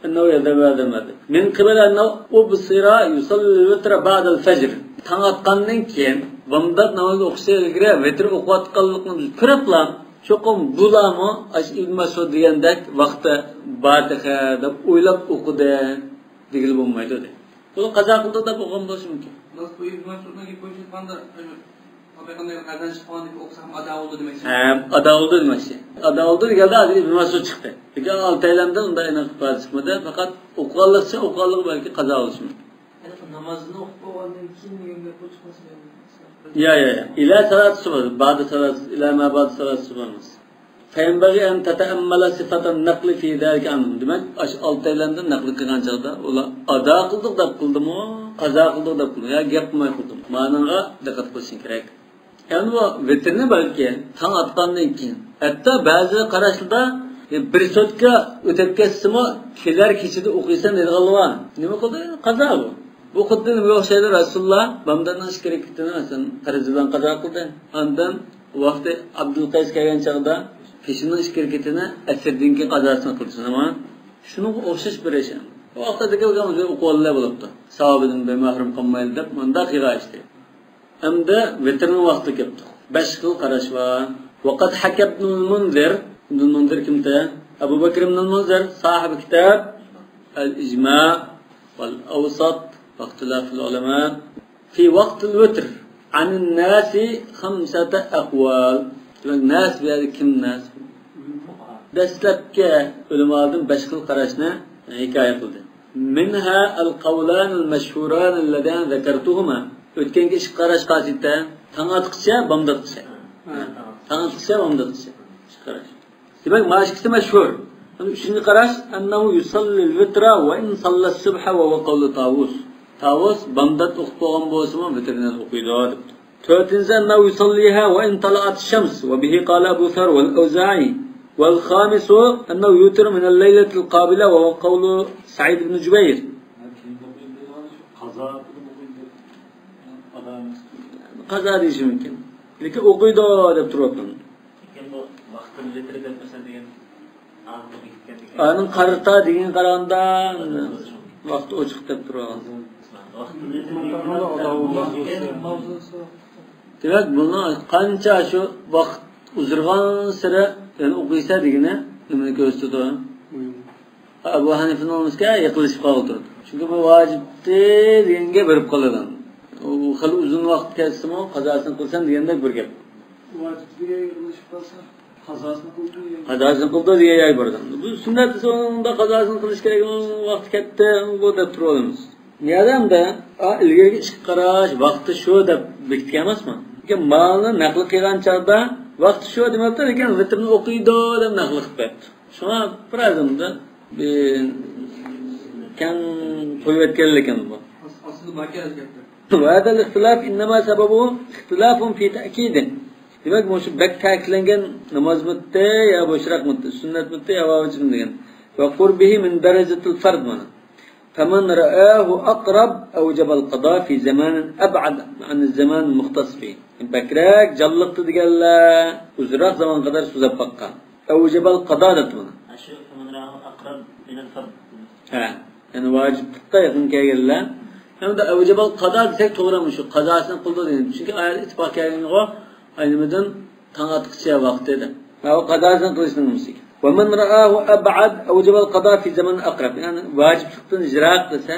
أنه يذهب هذا المذهب. من قبل أنه أبصر يصلي الوتر بعد الفجر. تاڭ ئاتقاندىن كېيىن، بامدات نامازى ئوقۇشتىن ئىلگىرى ۋىتىر ئوقۇۋاتقانلىقىنى بىز كۆرۈپلا، چوقۇم بۇلارمۇ ئاشۇ ئىبن مەسئۇد دېگەندەك ۋاقتى بار تېخى دەپ ئويلاپ ئوقۇدى دېگىلى بولمايدۇ، دەيدۇ. بۇ قازا قىلدى دەپ ئوقۇغان بولۇشى مۇمكىن. بىراق بۇ ئىبن مەسئۇدنىڭ گېپى بويىچە ئېيتقاندا، پەيغەمبەر ئەزان چىققاندىن كېيىن ئوقۇسام ئادا بولدى دېمەكچى. ھە، ئادا بولدى دېمەكچى. ئادا بولدى دېگەندە ھازىر ئىبن مەسئۇد چىقتى. لېكىن ئالتەيلەندىن ئۇنداق ئېنىق ئىپادە چىقمىدى. پەقەت ئوقۇغانلىقچە، ئوقۇغانلىقى بەلكى قازا بولۇشى مۇمكىن. ھېلىقى نامازنى ئوقۇپ بولغاندىن كېيىن دېگەن گەپ بۇ چىقمىسا. يا، يا، يا. ئىلە سالاتى سۇبھ، بەئدە سالاتى، ئىلە ما بەئدە سالاتى سۇبھ ئەمەس. فينبغي أن تتأمل صفة النقل في ذلك عنهم. دېمەك، ئاشۇ ئالتەيلەندىن نەقىل قىلغان چاغدا ئۇلار ئادا قىلدۇق دەپ قىلدىمۇ، قازا قىلدۇق دەپ قىلدىمۇ، يا گەپ قىلماي قىلدىمۇ؟ مانىڭغا دىققەت قىلىشىڭ كېرەك. يەنى بۇ ۋىتىرنى بەلكى تاڭ ئاتقاندىن كېيىن، ھەتتا بەزى قاراشلىردا، بىر سوتكا ئۆتۈپ كەتسىمۇ، كېلەر كېچىدە ئوقۇيسەن دەيدىغانلار بار. نېمە قىلدى؟ قازا بۇ. بۇ خۇددى نېمىگە ئوخشايدۇ؟ رەسۇلۇللا بامداتنىڭ ئىككى رەكىتىنى، مەسىلەن، پەرز بىلەن قازا قىلدى. ئاندىن ۋاقتى ئابدۇلقەيس كەلگەن چاغدا پېشىنىڭ ئىككى رەكىتىنى ئەسىردىن كېيىن قازاسىنى قىلدى. شۇنىڭغا ئوخشاش بىر ئىش. ئۇ ۋاقىتتا دېگەن ئۆزى ئوقۇۋالغىلى بولۇپتۇ. ساۋابىدىن بىمەھرۇم قالمايلى دەپ مۇنداق قىلغان ئىشتى. ئەمدى ۋىتىرنىڭ ۋاقتى كەپتۇ. بەش خىل قاراش بار. وقد حكى ابن المنذر، ئىبنۇل مۇنزىر كىمتى؟ ئەبۇ بەكرى ئىبنۇل مۇنزىر، ساھىبى كىتاب الإجماع والأوسط واختلاف العلماء في وقت الوتر عن الناس خمسة أقوال. دېمەك، ناس بۇ يەردە كىم ناس؟ دەسلەپكى ئۆلىمالىرىدىن بەش خىل قاراشنى ھېكايە قىلدى. منها القولان المشهوران اللذان ذكرتهما. ئۆتكەنكى ئىككى قاراش قايسى ئىدى؟ تاڭ ئاتقىچە، بامداتقىچە. تاڭ ئاتقىچە، بامداتقىچە. ئىككى قاراش. دېمەك، مانا ئىككىسى مەشھۇر. ئۈچىنچى قاراش، أنه يصلي الوتر وإن صلى الصبح وهو قول طاووس. تاۋۇس بامدات ئوقۇپ بولغان بولسىمۇ، ۋىتىرنى ئوقۇيدۇ، دەپتۇ. تۆتىنچىسى، أنه يصليها وإن طلعت الشمس، وبه قال أبو ثور والأوزاعي. والخامس، أنه يوتر من الليلة القابلة، وهو قول سعيد بن جبير. قازا دېيىشى مۇمكىن. لېكىن ئوقۇيدۇ دەپ تۇرۇۋاتىمەن. لېكىن بۇ ۋاقتىنى ۋىتىر دەپ مەسىلەن دېگەن ئاغزىغا كەتكەن. ئانىڭ قارىتا دېگەنگە قارىغاندا ۋاقتى ئوچۇق دەپ تۇرغان. ۋاقتىنى ۋىتىر دېگەن دېمەك، بۇنىڭ قانچە شۇ ۋاقىت ئۇزارغانسېرى، يەنى ئوقۇيسەن دېگىنى نېمىنى كۆرسىتىدۇ؟ ئەبۇ ھەنىفىنىڭ ئۆزىگە يېقىنلىشىپ قالغىلى تۇرىدۇ. چۈنكى بۇ ۋاجىپتى دېگەنگە بېرىپ قالىدۇ. ئۇ خېلى ئۇزۇن ۋاقىت كەتسىمۇ، قازاسىنى قىلسەن دېگەندەك بىر گەپ. ۋاجىپتىگە يېقىنلىشىپ قالسا، قازاسىنى قىلدى. قازاسىنى قىلدى دېگەن يەر بارىدۇ. بۇ سۈننەت دېسە، ئۇنىڭدا قازاسىنى قىلىش كېرەك، ئۇنىڭ ۋاقتى كەتتى، بۇ دەپ تۇرۇۋالىمىز. نىيەدە ئەمدى، ئا، ئىلگىرىكى ئىككى قاراش، ۋاقتى شۇ دەپ بېكىتكەن ئەمەسمۇ؟ لېكىن مانا نەقىل قىلغان چاغدا، ۋاقتى شۇ دېمەپتۇ، لېكىن ۋىتىرنى ئوقۇيدۇ دەپ نەقىل قىلىپ بەردى. شۇڭا بىر ئازدىن بىر كەڭ قويۇۋەتكەنلىكىم بۇ. ئاس-، ئاستىدا باركەن ئۆزگەرتتى. وهذا الاختلاف إنما سببه اختلاف في تأكيده. دېمەك، مۇشۇ بەك تەكىتلەنگەن نامازمىتى يا بوشراقمىتى، سۈننەتمىتى يا ۋاجىپمۇ دېگەن. وقربه من درجة الفرض مانا. فمن رآه أقرب أوجب القضاء في زمان أبعد عن الزمان المختص به. بەكرەك جانلىقتا دېگەنلەر ئۇزۇنراق زامانغا قەدەر سوزۇپ باققان. أوجب القضاء دەپتۇ مانا. شۇ فمن رآه أقرب من الفرض. ھە، يەنى ۋاجىپلىققا يېقىن كەلگەنلەر. ھەمدە أوجب القضاء دېسەك توغرا، مۇشۇ قازاسىنى قىلدى دېگەن. چۈنكى ئايەت ئىتتىپاق كەلگەنغۇ، ئاينىمىدىن تاڭ ئاتقىچە ۋاقتى دەپ. ھە، ئۇ قازاسىنى قىلىشنىڭ نېمىسى. ومن رآه أبعد أوجب القضاء في زمن أقرب. يەنى ۋاجىپلىقتىن يىراق دېسە،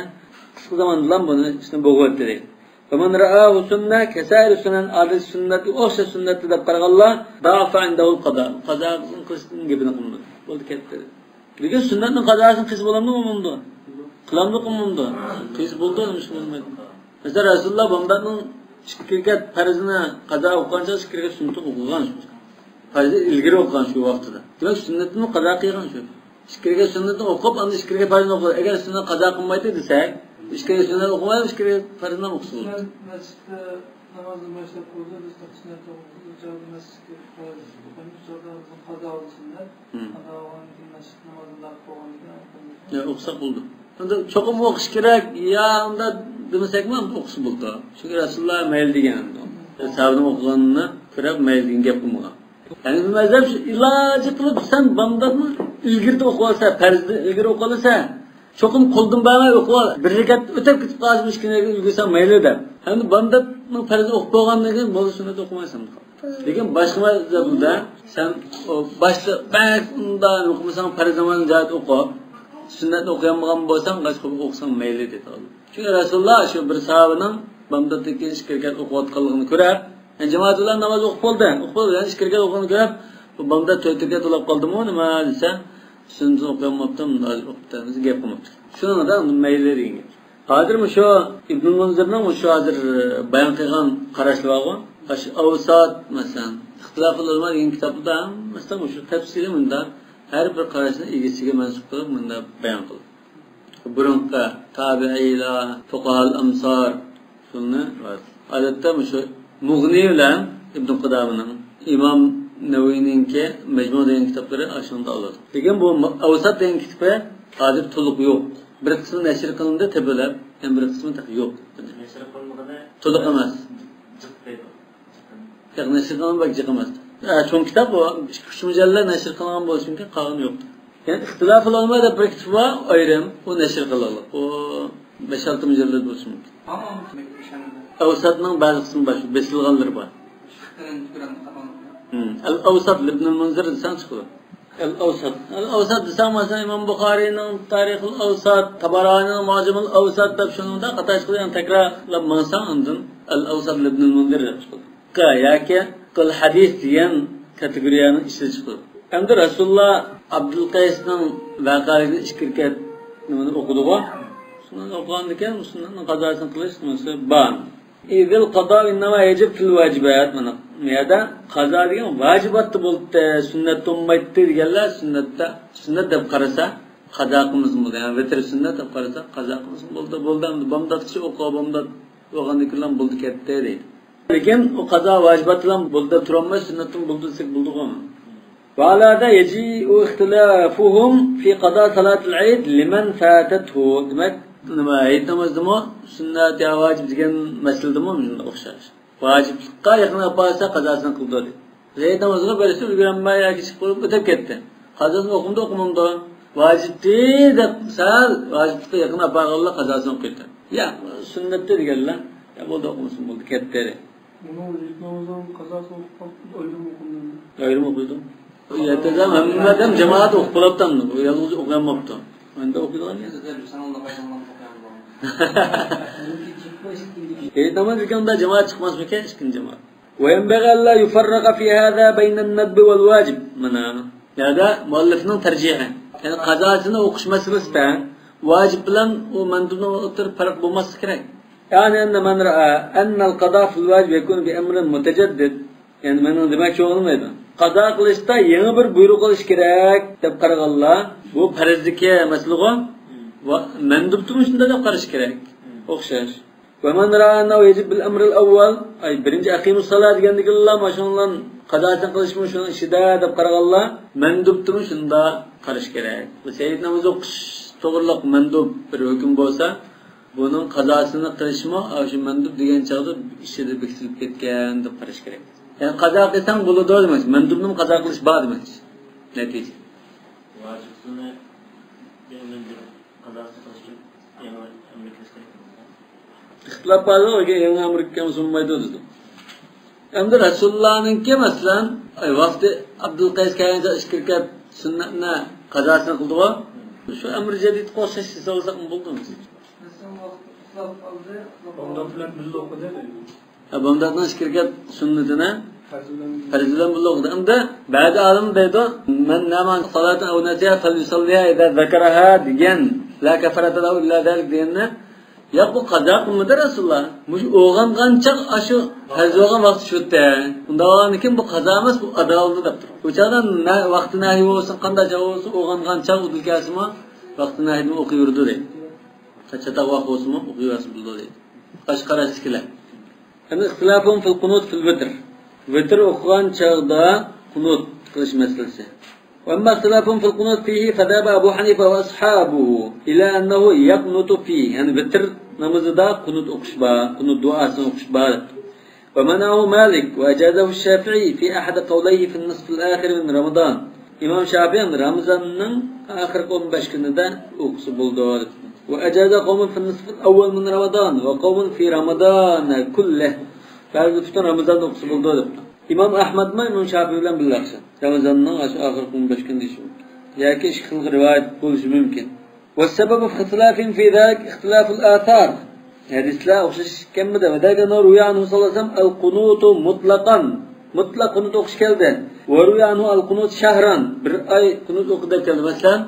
قىسقا زاماندىلا بۇنى ئىشنى بوغۇۋەتتى دەيدۇ. ومن رآه سنة كسائر السنن، ئادەتتە سۈننەتكە ئوخشاش سۈننەتتە دەپ قارىغانلار، ضعف عنده القضاء. قازا قىلىشنىڭ گېپىنى قىلمىدى. بولدى، كەتتى. بۈگۈن سۈننەتنىڭ قازاسىنى قىلسا بولامدۇ، بولمامدۇ؟ قىلامدۇ، قىلمامدۇ؟ قىلسا بولىدۇ، نېمىشقا بولمايدۇ؟ مەسىلەن، رەسۇلۇللا بامداتنىڭ ئىككى رەكەت پەرزىنى قازا ئوقۇغان چاغدا ئىككى رەكەت سۈننىتىنى ئوقۇغان شۇ. پەرزنى ئىلگىرى ئوقۇغان شۇ ۋاقتىدا. دېمەك، سۈننىتىنى قازا قىلغان شۇ. ئىككى رەكەت سۈننىتىنى ئوقۇپ، ئاندىن ئىككى رەكەت پەرزنى ئوقۇدى. ئەگەر سۈننەت قازا قىلمايدۇ دېسەك، ئىككى رەكەت سۈننەت ئوقۇمايدۇ، ئىككى رەكەت پەرزنى ئوقۇسا بولىدۇ. مەسچىتتە نامازنى باشلاپ قويدى، بىز سۈننەت ئوقۇدۇق، ئۇ چاغدا مەسچىتكە پەرز ئوقۇيمىز، ئۇ چاغدا بىزنىڭ قازا بولسۇن دەپ، قازا بولغاندىن كېيىن مەسچىت نامازىنى داۋام قىلغاندىن كېيىن ئوقۇيمىز. يا، ئوقۇسا بولىدۇ. ئەمدى چوقۇم ئوقۇش كېرەك، يا ئۇنداق دېمىسەكمۇ ئوقۇسا بولىدۇ. چۈنكى رەسۇلۇللا مەيلى دېگەن. ساھابىنىڭ ئوقۇغىنىنى كۆرۈپ مەيلى دېگەن گەپ قىلمىغان. ھەنىفىي مەزھەپ شۇ، ئىلاجى قىلىپ سەن بامداتنى ئىلگىرىدە ئوقۇۋالسا، پەرزنى ئىلگىرى ئوقۇۋالسا، چوقۇم قولدىن بەرمەي ئوقۇۋال، بىر رەكەت ئۆتۈپ كېتىپ قالسىمۇ ئىككىنچى رەكەت ئۈلگۈرسەڭ مەيلى دەپ. ئەمدى بامداتنىڭ پەرزى ئوقۇپ بولغاندىن كېيىن بولدى، سۈننەت ئوقۇمايسەن. لېكىن باشقا مەزھەپلەردە سەن ئۇ باشتا بەك ئۇنداق ئوقۇمىساڭ، پەرز نامازنى جايىدا ئوقۇپ، سۈننەتنى ئوقۇيالمىغان بولساڭ، قايسى قىلىپ ئوقۇساڭ مەيلى دېدى. چۈنكى رەسۇلۇللا شۇ بىر ساھابىنىڭ بامداتتىن كېيىن ئىككى رەكەت ئوقۇۋاتقانلىقىنى كۆرۈپ، يەنى جامائەت بىلەن ناماز ئوقۇپ بولدى. ئوقۇپ بولدى. يەنى ئىككى رەكەت ئوقۇغىنى كۆرۈپ، بۇ بامدات تۆت رەكەت تولاپ قالدىمۇ نېمە دېسە، سۈننىتىنى ئوقۇيالماپتۇ، ھازىر ئوقۇپ بېرىمىز، گەپ قىلماپتۇ. شۇنىڭدا ئەمدى مەيلى دېگەن گەپ. ھازىر مۇشۇ ئىبنۇل مۇنزىرنىڭ مۇشۇ ھازىر بايان قىلغان قاراشلىرى بارغۇ. ئاشۇ ئەۋسات، مەسىلەن، ئىختىلاپۇل ئۇلەما دېگەن كىتابتا ھەممىسىدە مۇشۇ تەپسىلىي مۇنداق ھەر بىر قاراشنى ئىگىسىگە مەنسۇپ قىلىپ مۇنداق بايان قىلدى. بۇرۇنقى تابىئىيلار، فۇقاھال ئەمسار، شۇنى ئادەتتە مۇشۇ مۇغنى بىلەن ئىبن قۇدامىنىڭ، ئىمام نەۋەۋىنىڭكى مەجمۇ دېگەن كىتابلىرى ئاشۇندا ئالىدۇ. لېكىن بۇ ئەۋسات دېگەن كىتابى ھازىر تولۇق يوق. بىر قىسمى نەشر قىلىندى تېپىلىپ، يەنە بىر قىسمى تېخى يوق. نەشر قىلىنمىغىنى تولۇق ئەمەس. جىق دەيدۇ. ياق، نەشر قىلىنغان بەك جىق ئەمەس. ھە، چوڭ كىتاب بۇ. ئىككى، ئۈچ مۇجەللەت نەشر قىلىنغان بولۇشى مۇمكىن، قالغىنى يوق. يەنى ئىختىلاف ئۇلەما دەپ بىر كىتاب بار، ئايرىم. ئۇ نەشر قىلىنغان. ئۇ بەش-ئالتە مۇجەللەت بولۇشى مۇمكىن. ئەۋساتنىڭ بەزى قىسمى بار، شۇ بېسىلغانلىرى بار. ھىم. ئەل ئەۋسات لىبنىل مۇنزىر دېسەڭ چىقىدۇ. ئەل ئەۋسات. ئەل ئەۋسات دېسەڭ، مەسىلەن، ئىمام بۇخارىينىڭ تارىخىل ئەۋسات، تابارانىنىڭ مۇئجەمۇل ئەۋسات دەپ شۇنىڭدا قاتار چىقىدۇ، يەنى تەكرارلاپ ماڭساڭ ئاندىن ئەل ئەۋسات لىبنىل مۇنزىر دەپ چىقىدۇ. ياكى قىل ھەدىس دېگەن كاتېگورىيەنىڭ ئىچىدە چىقىدۇ. ئەمدى رەسۇلۇللا ئابدۇلقەيسنىڭ ۋەقەلىكىنى ئىككى رەكەت نېمىنى ئوقۇدىغۇ. شۇنى ئوقۇغاندىكىن سۈننەتنىڭ قازاسىنى قىلىش نېمىسى بار. إذ القضاء إنما يجب في الواجبات. مانا بۇ يەردە قازا دېگەن ۋاجىباتتا بولدى، سۈننەتتە بولمايتتى دېگەنلەر سۈننەتتە، سۈننەت دەپ قارىسا قازا قىلمىسىمۇ بولدى. يەنى ۋىتىر سۈننەت دەپ قارىسا قازا قىلمىسىمۇ بولدى، بولدى، ئەمدى بامداتقىچە ئوقۇ، بامدات بولغاندىن كېيىن بولدى كەتتى دەيدۇ. لېكىن ئۇ قازا ۋاجىبات بىلەن بولدى دەپ تۇرالماي، سۈننەتتىن بولدى دېسەك بولىدىغۇ. وعلى هذا يجيء اختلافهم في قضاء صلاة العيد لمن فاتته. دېمەك، نېمە، ھېيت نامىزىدىمۇ سۈننەت يا ۋاجىپ دېگەن مەسىلىدىمۇ مۇشۇنداق ئوخشاش. ۋاجىپلىققا يېقىن ئاپارسا قازاسىنى قىلىدۇ دەيدۇ. ھېيت نامىزىغا بىرسى ئۈلگۈرەلمەي ياكى ئىشقا بولۇپ ئۆتۈپ كەتتى. قازاسىنى ئوقۇمدۇ، ئوقۇمامدۇ؟ ۋاجىپتى دەپ سەل ۋاجىپلىققا يېقىن ئاپارغانلار قازاسىنى ئوقۇيدۇ. يا، سۈننەتتە دېگەنلەر، يا بولدى، ئوقۇمىسۇن بولدى، كەتتى. بۇنىڭ ھېيت نامىزىنىڭ قازاسىنى ئوقۇپ قالسا ئايرىم ئوقۇيدۇ. ئايرىم ئوقۇيدۇ. ئۇ يەردە ھەممە ئادەم جامائەت ئوقۇپ بولاپتۇ، ئۇ يالغۇز ئوقۇيالماپتۇ. ئەمدى ئوقۇيدىغان يەر. ھېيت ناماز دېگەندە جامائەت چىقماسمىكەن، ئىككىنچى جامائەت؟ وينبغي ألا يفرق في هذا بين الندب والواجب. مانا يەردە مۇئەللىفنىڭ تەرجىھى. يەنى قازاسىنى ئوقۇش مەسىلىسىدە ۋاجىپ بىلەن ئۇ مەندۇبنىڭ ئوتتۇرىدا پەرق بولماسلىقى كېرەك. يعني أن من رأى أن القضاء في الواجب يكون بأمر متجدد. يەنى مېنىڭ دېمەكچى بولغىنىم، قازا قىلىشتا يېڭى بىر بۇيرۇق قىلىش كېرەك دەپ قارىغانلار، بۇ پەرزدىكى مەسىلىغۇ. ۋە مەندۇبتىمۇ شۇنداق دەپ قارىشى كېرەك. ئوخشاش. ومن رأى أنه يجب بالأمر الأول، ئەي، بىرىنچى أقيموا الصلاة دېگەندىكىنلا مانا شۇنىڭ بىلەن قازاسىنى قىلىشمۇ شۇنىڭ ئىچىدە دەپ قارىغانلار مەندۇبتىمۇ شۇنداق قارىشى كېرەك. بۇ ھېيت نامىزى ئوقۇش توغرىلىق مەندۇب بىر ھۆكۈم بولسا، بۇنىڭ قازاسىنى قىلىشمۇ ئاشۇ مەندۇب دېگەن چاغدا ئىچىدە بېكىتىلىپ كەتكەن دەپ قاراش كېرەك. يەنى قازا قىلساڭ بولىدۇ دېمەكچى، مەندۇبنىمۇ قازا قىلىش بار دېمەكچى. نەتىجە. ۋاجىپنى يەنە قازاسىنى قىلىش ئۈچۈن يەنە ئەمەل قىلىش كېرەك. ئىختىلاپ بار، يەنە ئەمەل قىلمىسا بولمايدۇ دېدى. ئەمدى رەسۇلۇللانىڭكى، مەسىلەن، ئاي، ۋاقتى ئابدۇلقەيس كەلگەن چاغ ئىككى رەكەت سۈننەتنى قازاسىنى قىلدىغۇ. شۇ ئەمر جەدىدقا ئوخشاش ئىش سالساقمۇ بولدى. بامدات بىلەن بىللە ئوقۇدى دەيدۇ. ھە، بامداتنىڭ ئىككى رەكەت سۈننىتىنى پەرز بىلەن بىللە ئوقۇدى. ئەمدى بەزى ئالىم دەيدۇ، مەن ناما صلاة أو نسيها فليصلها إذا ذكرها دېگەن، لا كفارة له إلا ذلك دېگەننى، ياق، بۇ قازا قىلمىدى رەسۇلۇللا. مۇشۇ ئويغانغان چاغ ئاشۇ پەرز بولغان ۋاقتى شۇتتى. ئۇنداق بولغاندىكىن بۇ قازا ئەمەس، بۇ ئادا بولدى دەپ تۇرۇپ. بۇ چاغدا نە-، ۋاقتى نەھى بولسۇن، قانداق چاغ بولسۇن، ئويغانغان چاغ ئۇدۇل كەلسىمۇ ۋاقتى نەھىدىن ئوقۇيۋېرىدۇ دەيدۇ. چاتاق ۋاقىت بولسىمۇ ئوقۇيۋەرسە بولىدۇ دەيدۇ. باشقا قاراشتىكىلەر. يەنى اختلافهم في القنوت في الوتر. ۋىتىر ئوقۇغان چاغدا قۇنۇت قىلىش مەسىلىسى. وأما اختلافهم في القنوت فيه فذهب أبو حنيفة وأصحابه إلى أنه يقنت فيه. يەنى ۋىتىر نامىزىدا قۇنۇت ئوقۇش بار، قۇنۇت دۇئاسىنى ئوقۇش بار. ومنعه مالك وأجازه الشافعي في أحد قوليه في النصف الآخر من رمضان. ئىمام شافىئى رامىزاننىڭ ئاخىرقى ئون بەش كۈنىدە ئوقۇسا بولىدۇ دەپتۇ. وأجاز قوم في النصف الأول من رمضان وقوم في رمضان كله. بەزىلەر پۈتۈن رامىزاندا ئوقۇسا بولىدۇ دەپتۇ. ئىمام ئەھمەدمۇ ئىمام شافىئى بىلەن بىللە ئوخشاش. رامىزاننىڭ ئاشۇ ئاخىرقى ئون بەش كۈنى دېيىشى مۇمكىن. ياكى ئىككى خىل رىۋايەت بولۇشى مۇمكىن. والسبب في اختلافهم في ذلك اختلاف الآثار. ھەدىسلەر ئوخشاش ئىكەنمىدى؟ ۋە دەيدۇ، رويە ئەنھۇ ساللاللاھۇ ئەلەيھى ۋەسەللەم ئەل قۇنۇتۇ مۇتلەقەن. مۇتلەق قۇنۇت ئوقۇش كەلدى. ۋە رويە ئەنھۇ ئەل قۇنۇت شەھرەن. بىر ئاي قۇنۇت ئوقۇدى دەپ كەلدى. مەسىلەن،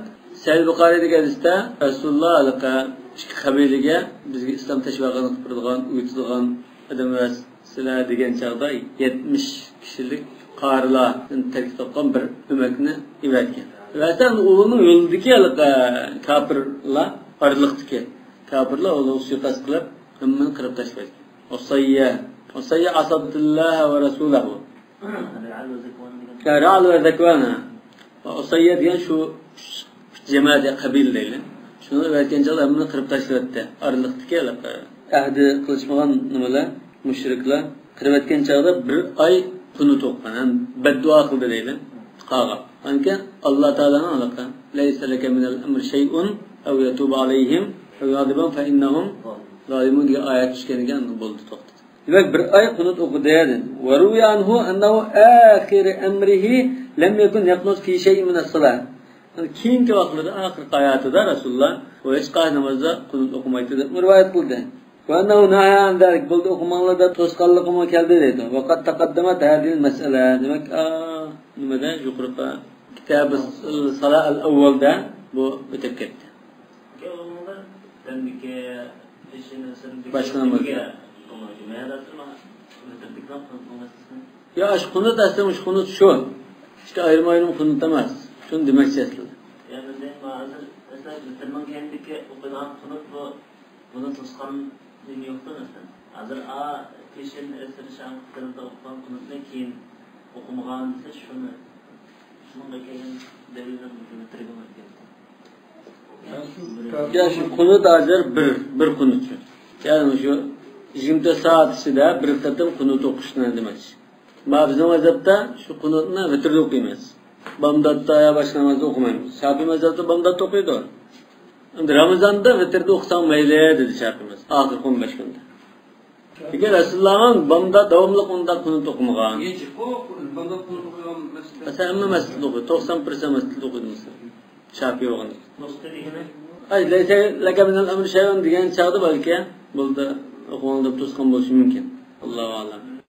سەھىھ بۇخارىدىكى ھەدىستە رەسۇلۇللا ھېلىقى ئىككى قەبىلىگە بىزگە ئىسلام تەشۋىقاتىنى قىلىپ بېرىدىغان، ئۆگىتىدىغان ئادەم ئەمەس سىلەر دېگەن چاغدا يەتمىش كىشىلىك قارىلاردىن تەركىب تاپقان بىر ئۆمەكنى ئېۋەتكەن. ئەۋەتسە ئۇلارنىڭ يولىدىكى ھېلىقى كاپىرلار، ئارىلىقتىكى كاپىرلار ئۇلارغا سۇيىقەست قىلىپ، ھەممىنى قىرىپ تاشلىۋەتكەن. ئۇسەييە، ئۇسەييە ئاسابتىللاھە ۋە رەسۇلەھۇ. يا رەئل ۋە زەكۋان، ھە. ئۇسەييە دېگەن شۇ ئۈچ، ئۈچ جەمەت يا قەبىلە دەيلى. شۇنى ئەۋەتكەن چاغدا ھەممىنى قىرىپ تاشلىۋەتتى. ئارىلىقتىكى ھېلىقى ئەھدى قىلىشمىغان نېمىلەر، مۇشرىكلار. قىرىۋەتكەن چاغدا بىر ئاي قۇنۇت ئوقۇغان، ھەم بەددۇئا قىلدى دەيلى قاغا. ئانكى ئاللا تائالانىڭ ھېلىقى، لەيسە لەكە مىنەل ئەمرى شەيئۇن ئەۋ يەتۇبە ئەلەيھىم ئەۋ يۇئەزىبەھۇم فەئىننەھۇم زالىمۇن دېگەن ئايەت چۈشكەن ئىكەن، بولدى، توختىدى. دېمەك، بىر ئاي قۇنۇت ئوقۇدى دېدى. ۋە رۇۋىيە ئەنھۇ ئەننەھۇ ئاخىرى ئەمرىھى لەم يەكۇن يەقنۇت فى شەيئىن مىنەس سالاه. يەنى كېيىنكى ۋاقىتلىرىدا، ئاخىرقى ھاياتىدا رەسۇلۇللا ئۇ ھېچقايسى نامازدا قۇنۇت ئوقۇمايتتى دەپ رىۋايەت قىلدى. ۋە ئەننەھۇ نەھا ئەن زالىك، بولدى ئوقۇماڭلار دەپ توسقانلىقىمۇ كەلدى دەيدۇ. ۋە قەد تەقەددەمەت ھازىھىل مەسئەلە. دېمەك، ئا، نېمىدە، يۇقىرىقى كىتابى سالا ئەل ئەۋۋەلدە بۇ ئۆتۈپ كەتتى. باشقا نېمە؟ يا، ئاشۇ قۇنۇت ئەسلى، مۇشۇ قۇنۇت شۇ. ئىككى ئايرىم-ئايرىم قۇنۇت ئەمەس. شۇنى دېمەكچى ئەسلىدە. يا، مەندە ھازىر، مەسىلەن، ۋىتىرنىڭ كەينىدىكى ئوقۇيدىغان قۇنۇت بۇ، بۇنى توسقان نېمە يوقتۇ، مەسىلەن. ھازىر ئا، پېشىن، ئەسىر، شام قېتىمىدا ئوقۇغان قۇنۇتنى كېيىن ئوقۇمىغان دېسە، شۇنى، شۇنىڭغا كەلگەن دەلىلنىڭ ۋىتىرگە ماڭىدىكەن. يا، شۇ قۇنۇت ھازىر بىر، بىر قۇنۇت شۇ. يەنى شۇ يىگىرمە تۆت سائەت ئىچىدە بىر قېتىم قۇنۇت ئوقۇشنى دېمەكچى. ما بىزنىڭ مەزھەپتە شۇ قۇنۇتنى ۋىتىردە ئوقۇيمىز. بامداتتا يا باشقا نامازدا ئوقۇمايمىز. شاپىي مەزھەپتە بامداتتا ئوقۇيدۇ. ئەمدى رامىزاندا ۋىتىردە ئوقۇساڭ مەيلى، دېدى شاپىي مەزھەپ. ئاخىرقى ئون بەش كۈندە. لېكىن رەسۇلۇللاھمۇ بامدا داۋاملىق ئۇنداق قۇنۇت ئوقۇمىغان. مەسىلەن، ھەممە مەسچىتتە ئوقۇيدۇ، توقسان پىرسەنت مەسچىتتە ئوقۇيدۇ مەسىلەن. شاپىي بولغان. ئاي، لەيسە لەكە مىنەل ئەمرى شەيئۇن دېگەن چاغدا بەلكى بولدى، ئوقۇڭ دەپ توسقان بولۇشى مۇمكىن. ئاللاھۇ ئەلەم.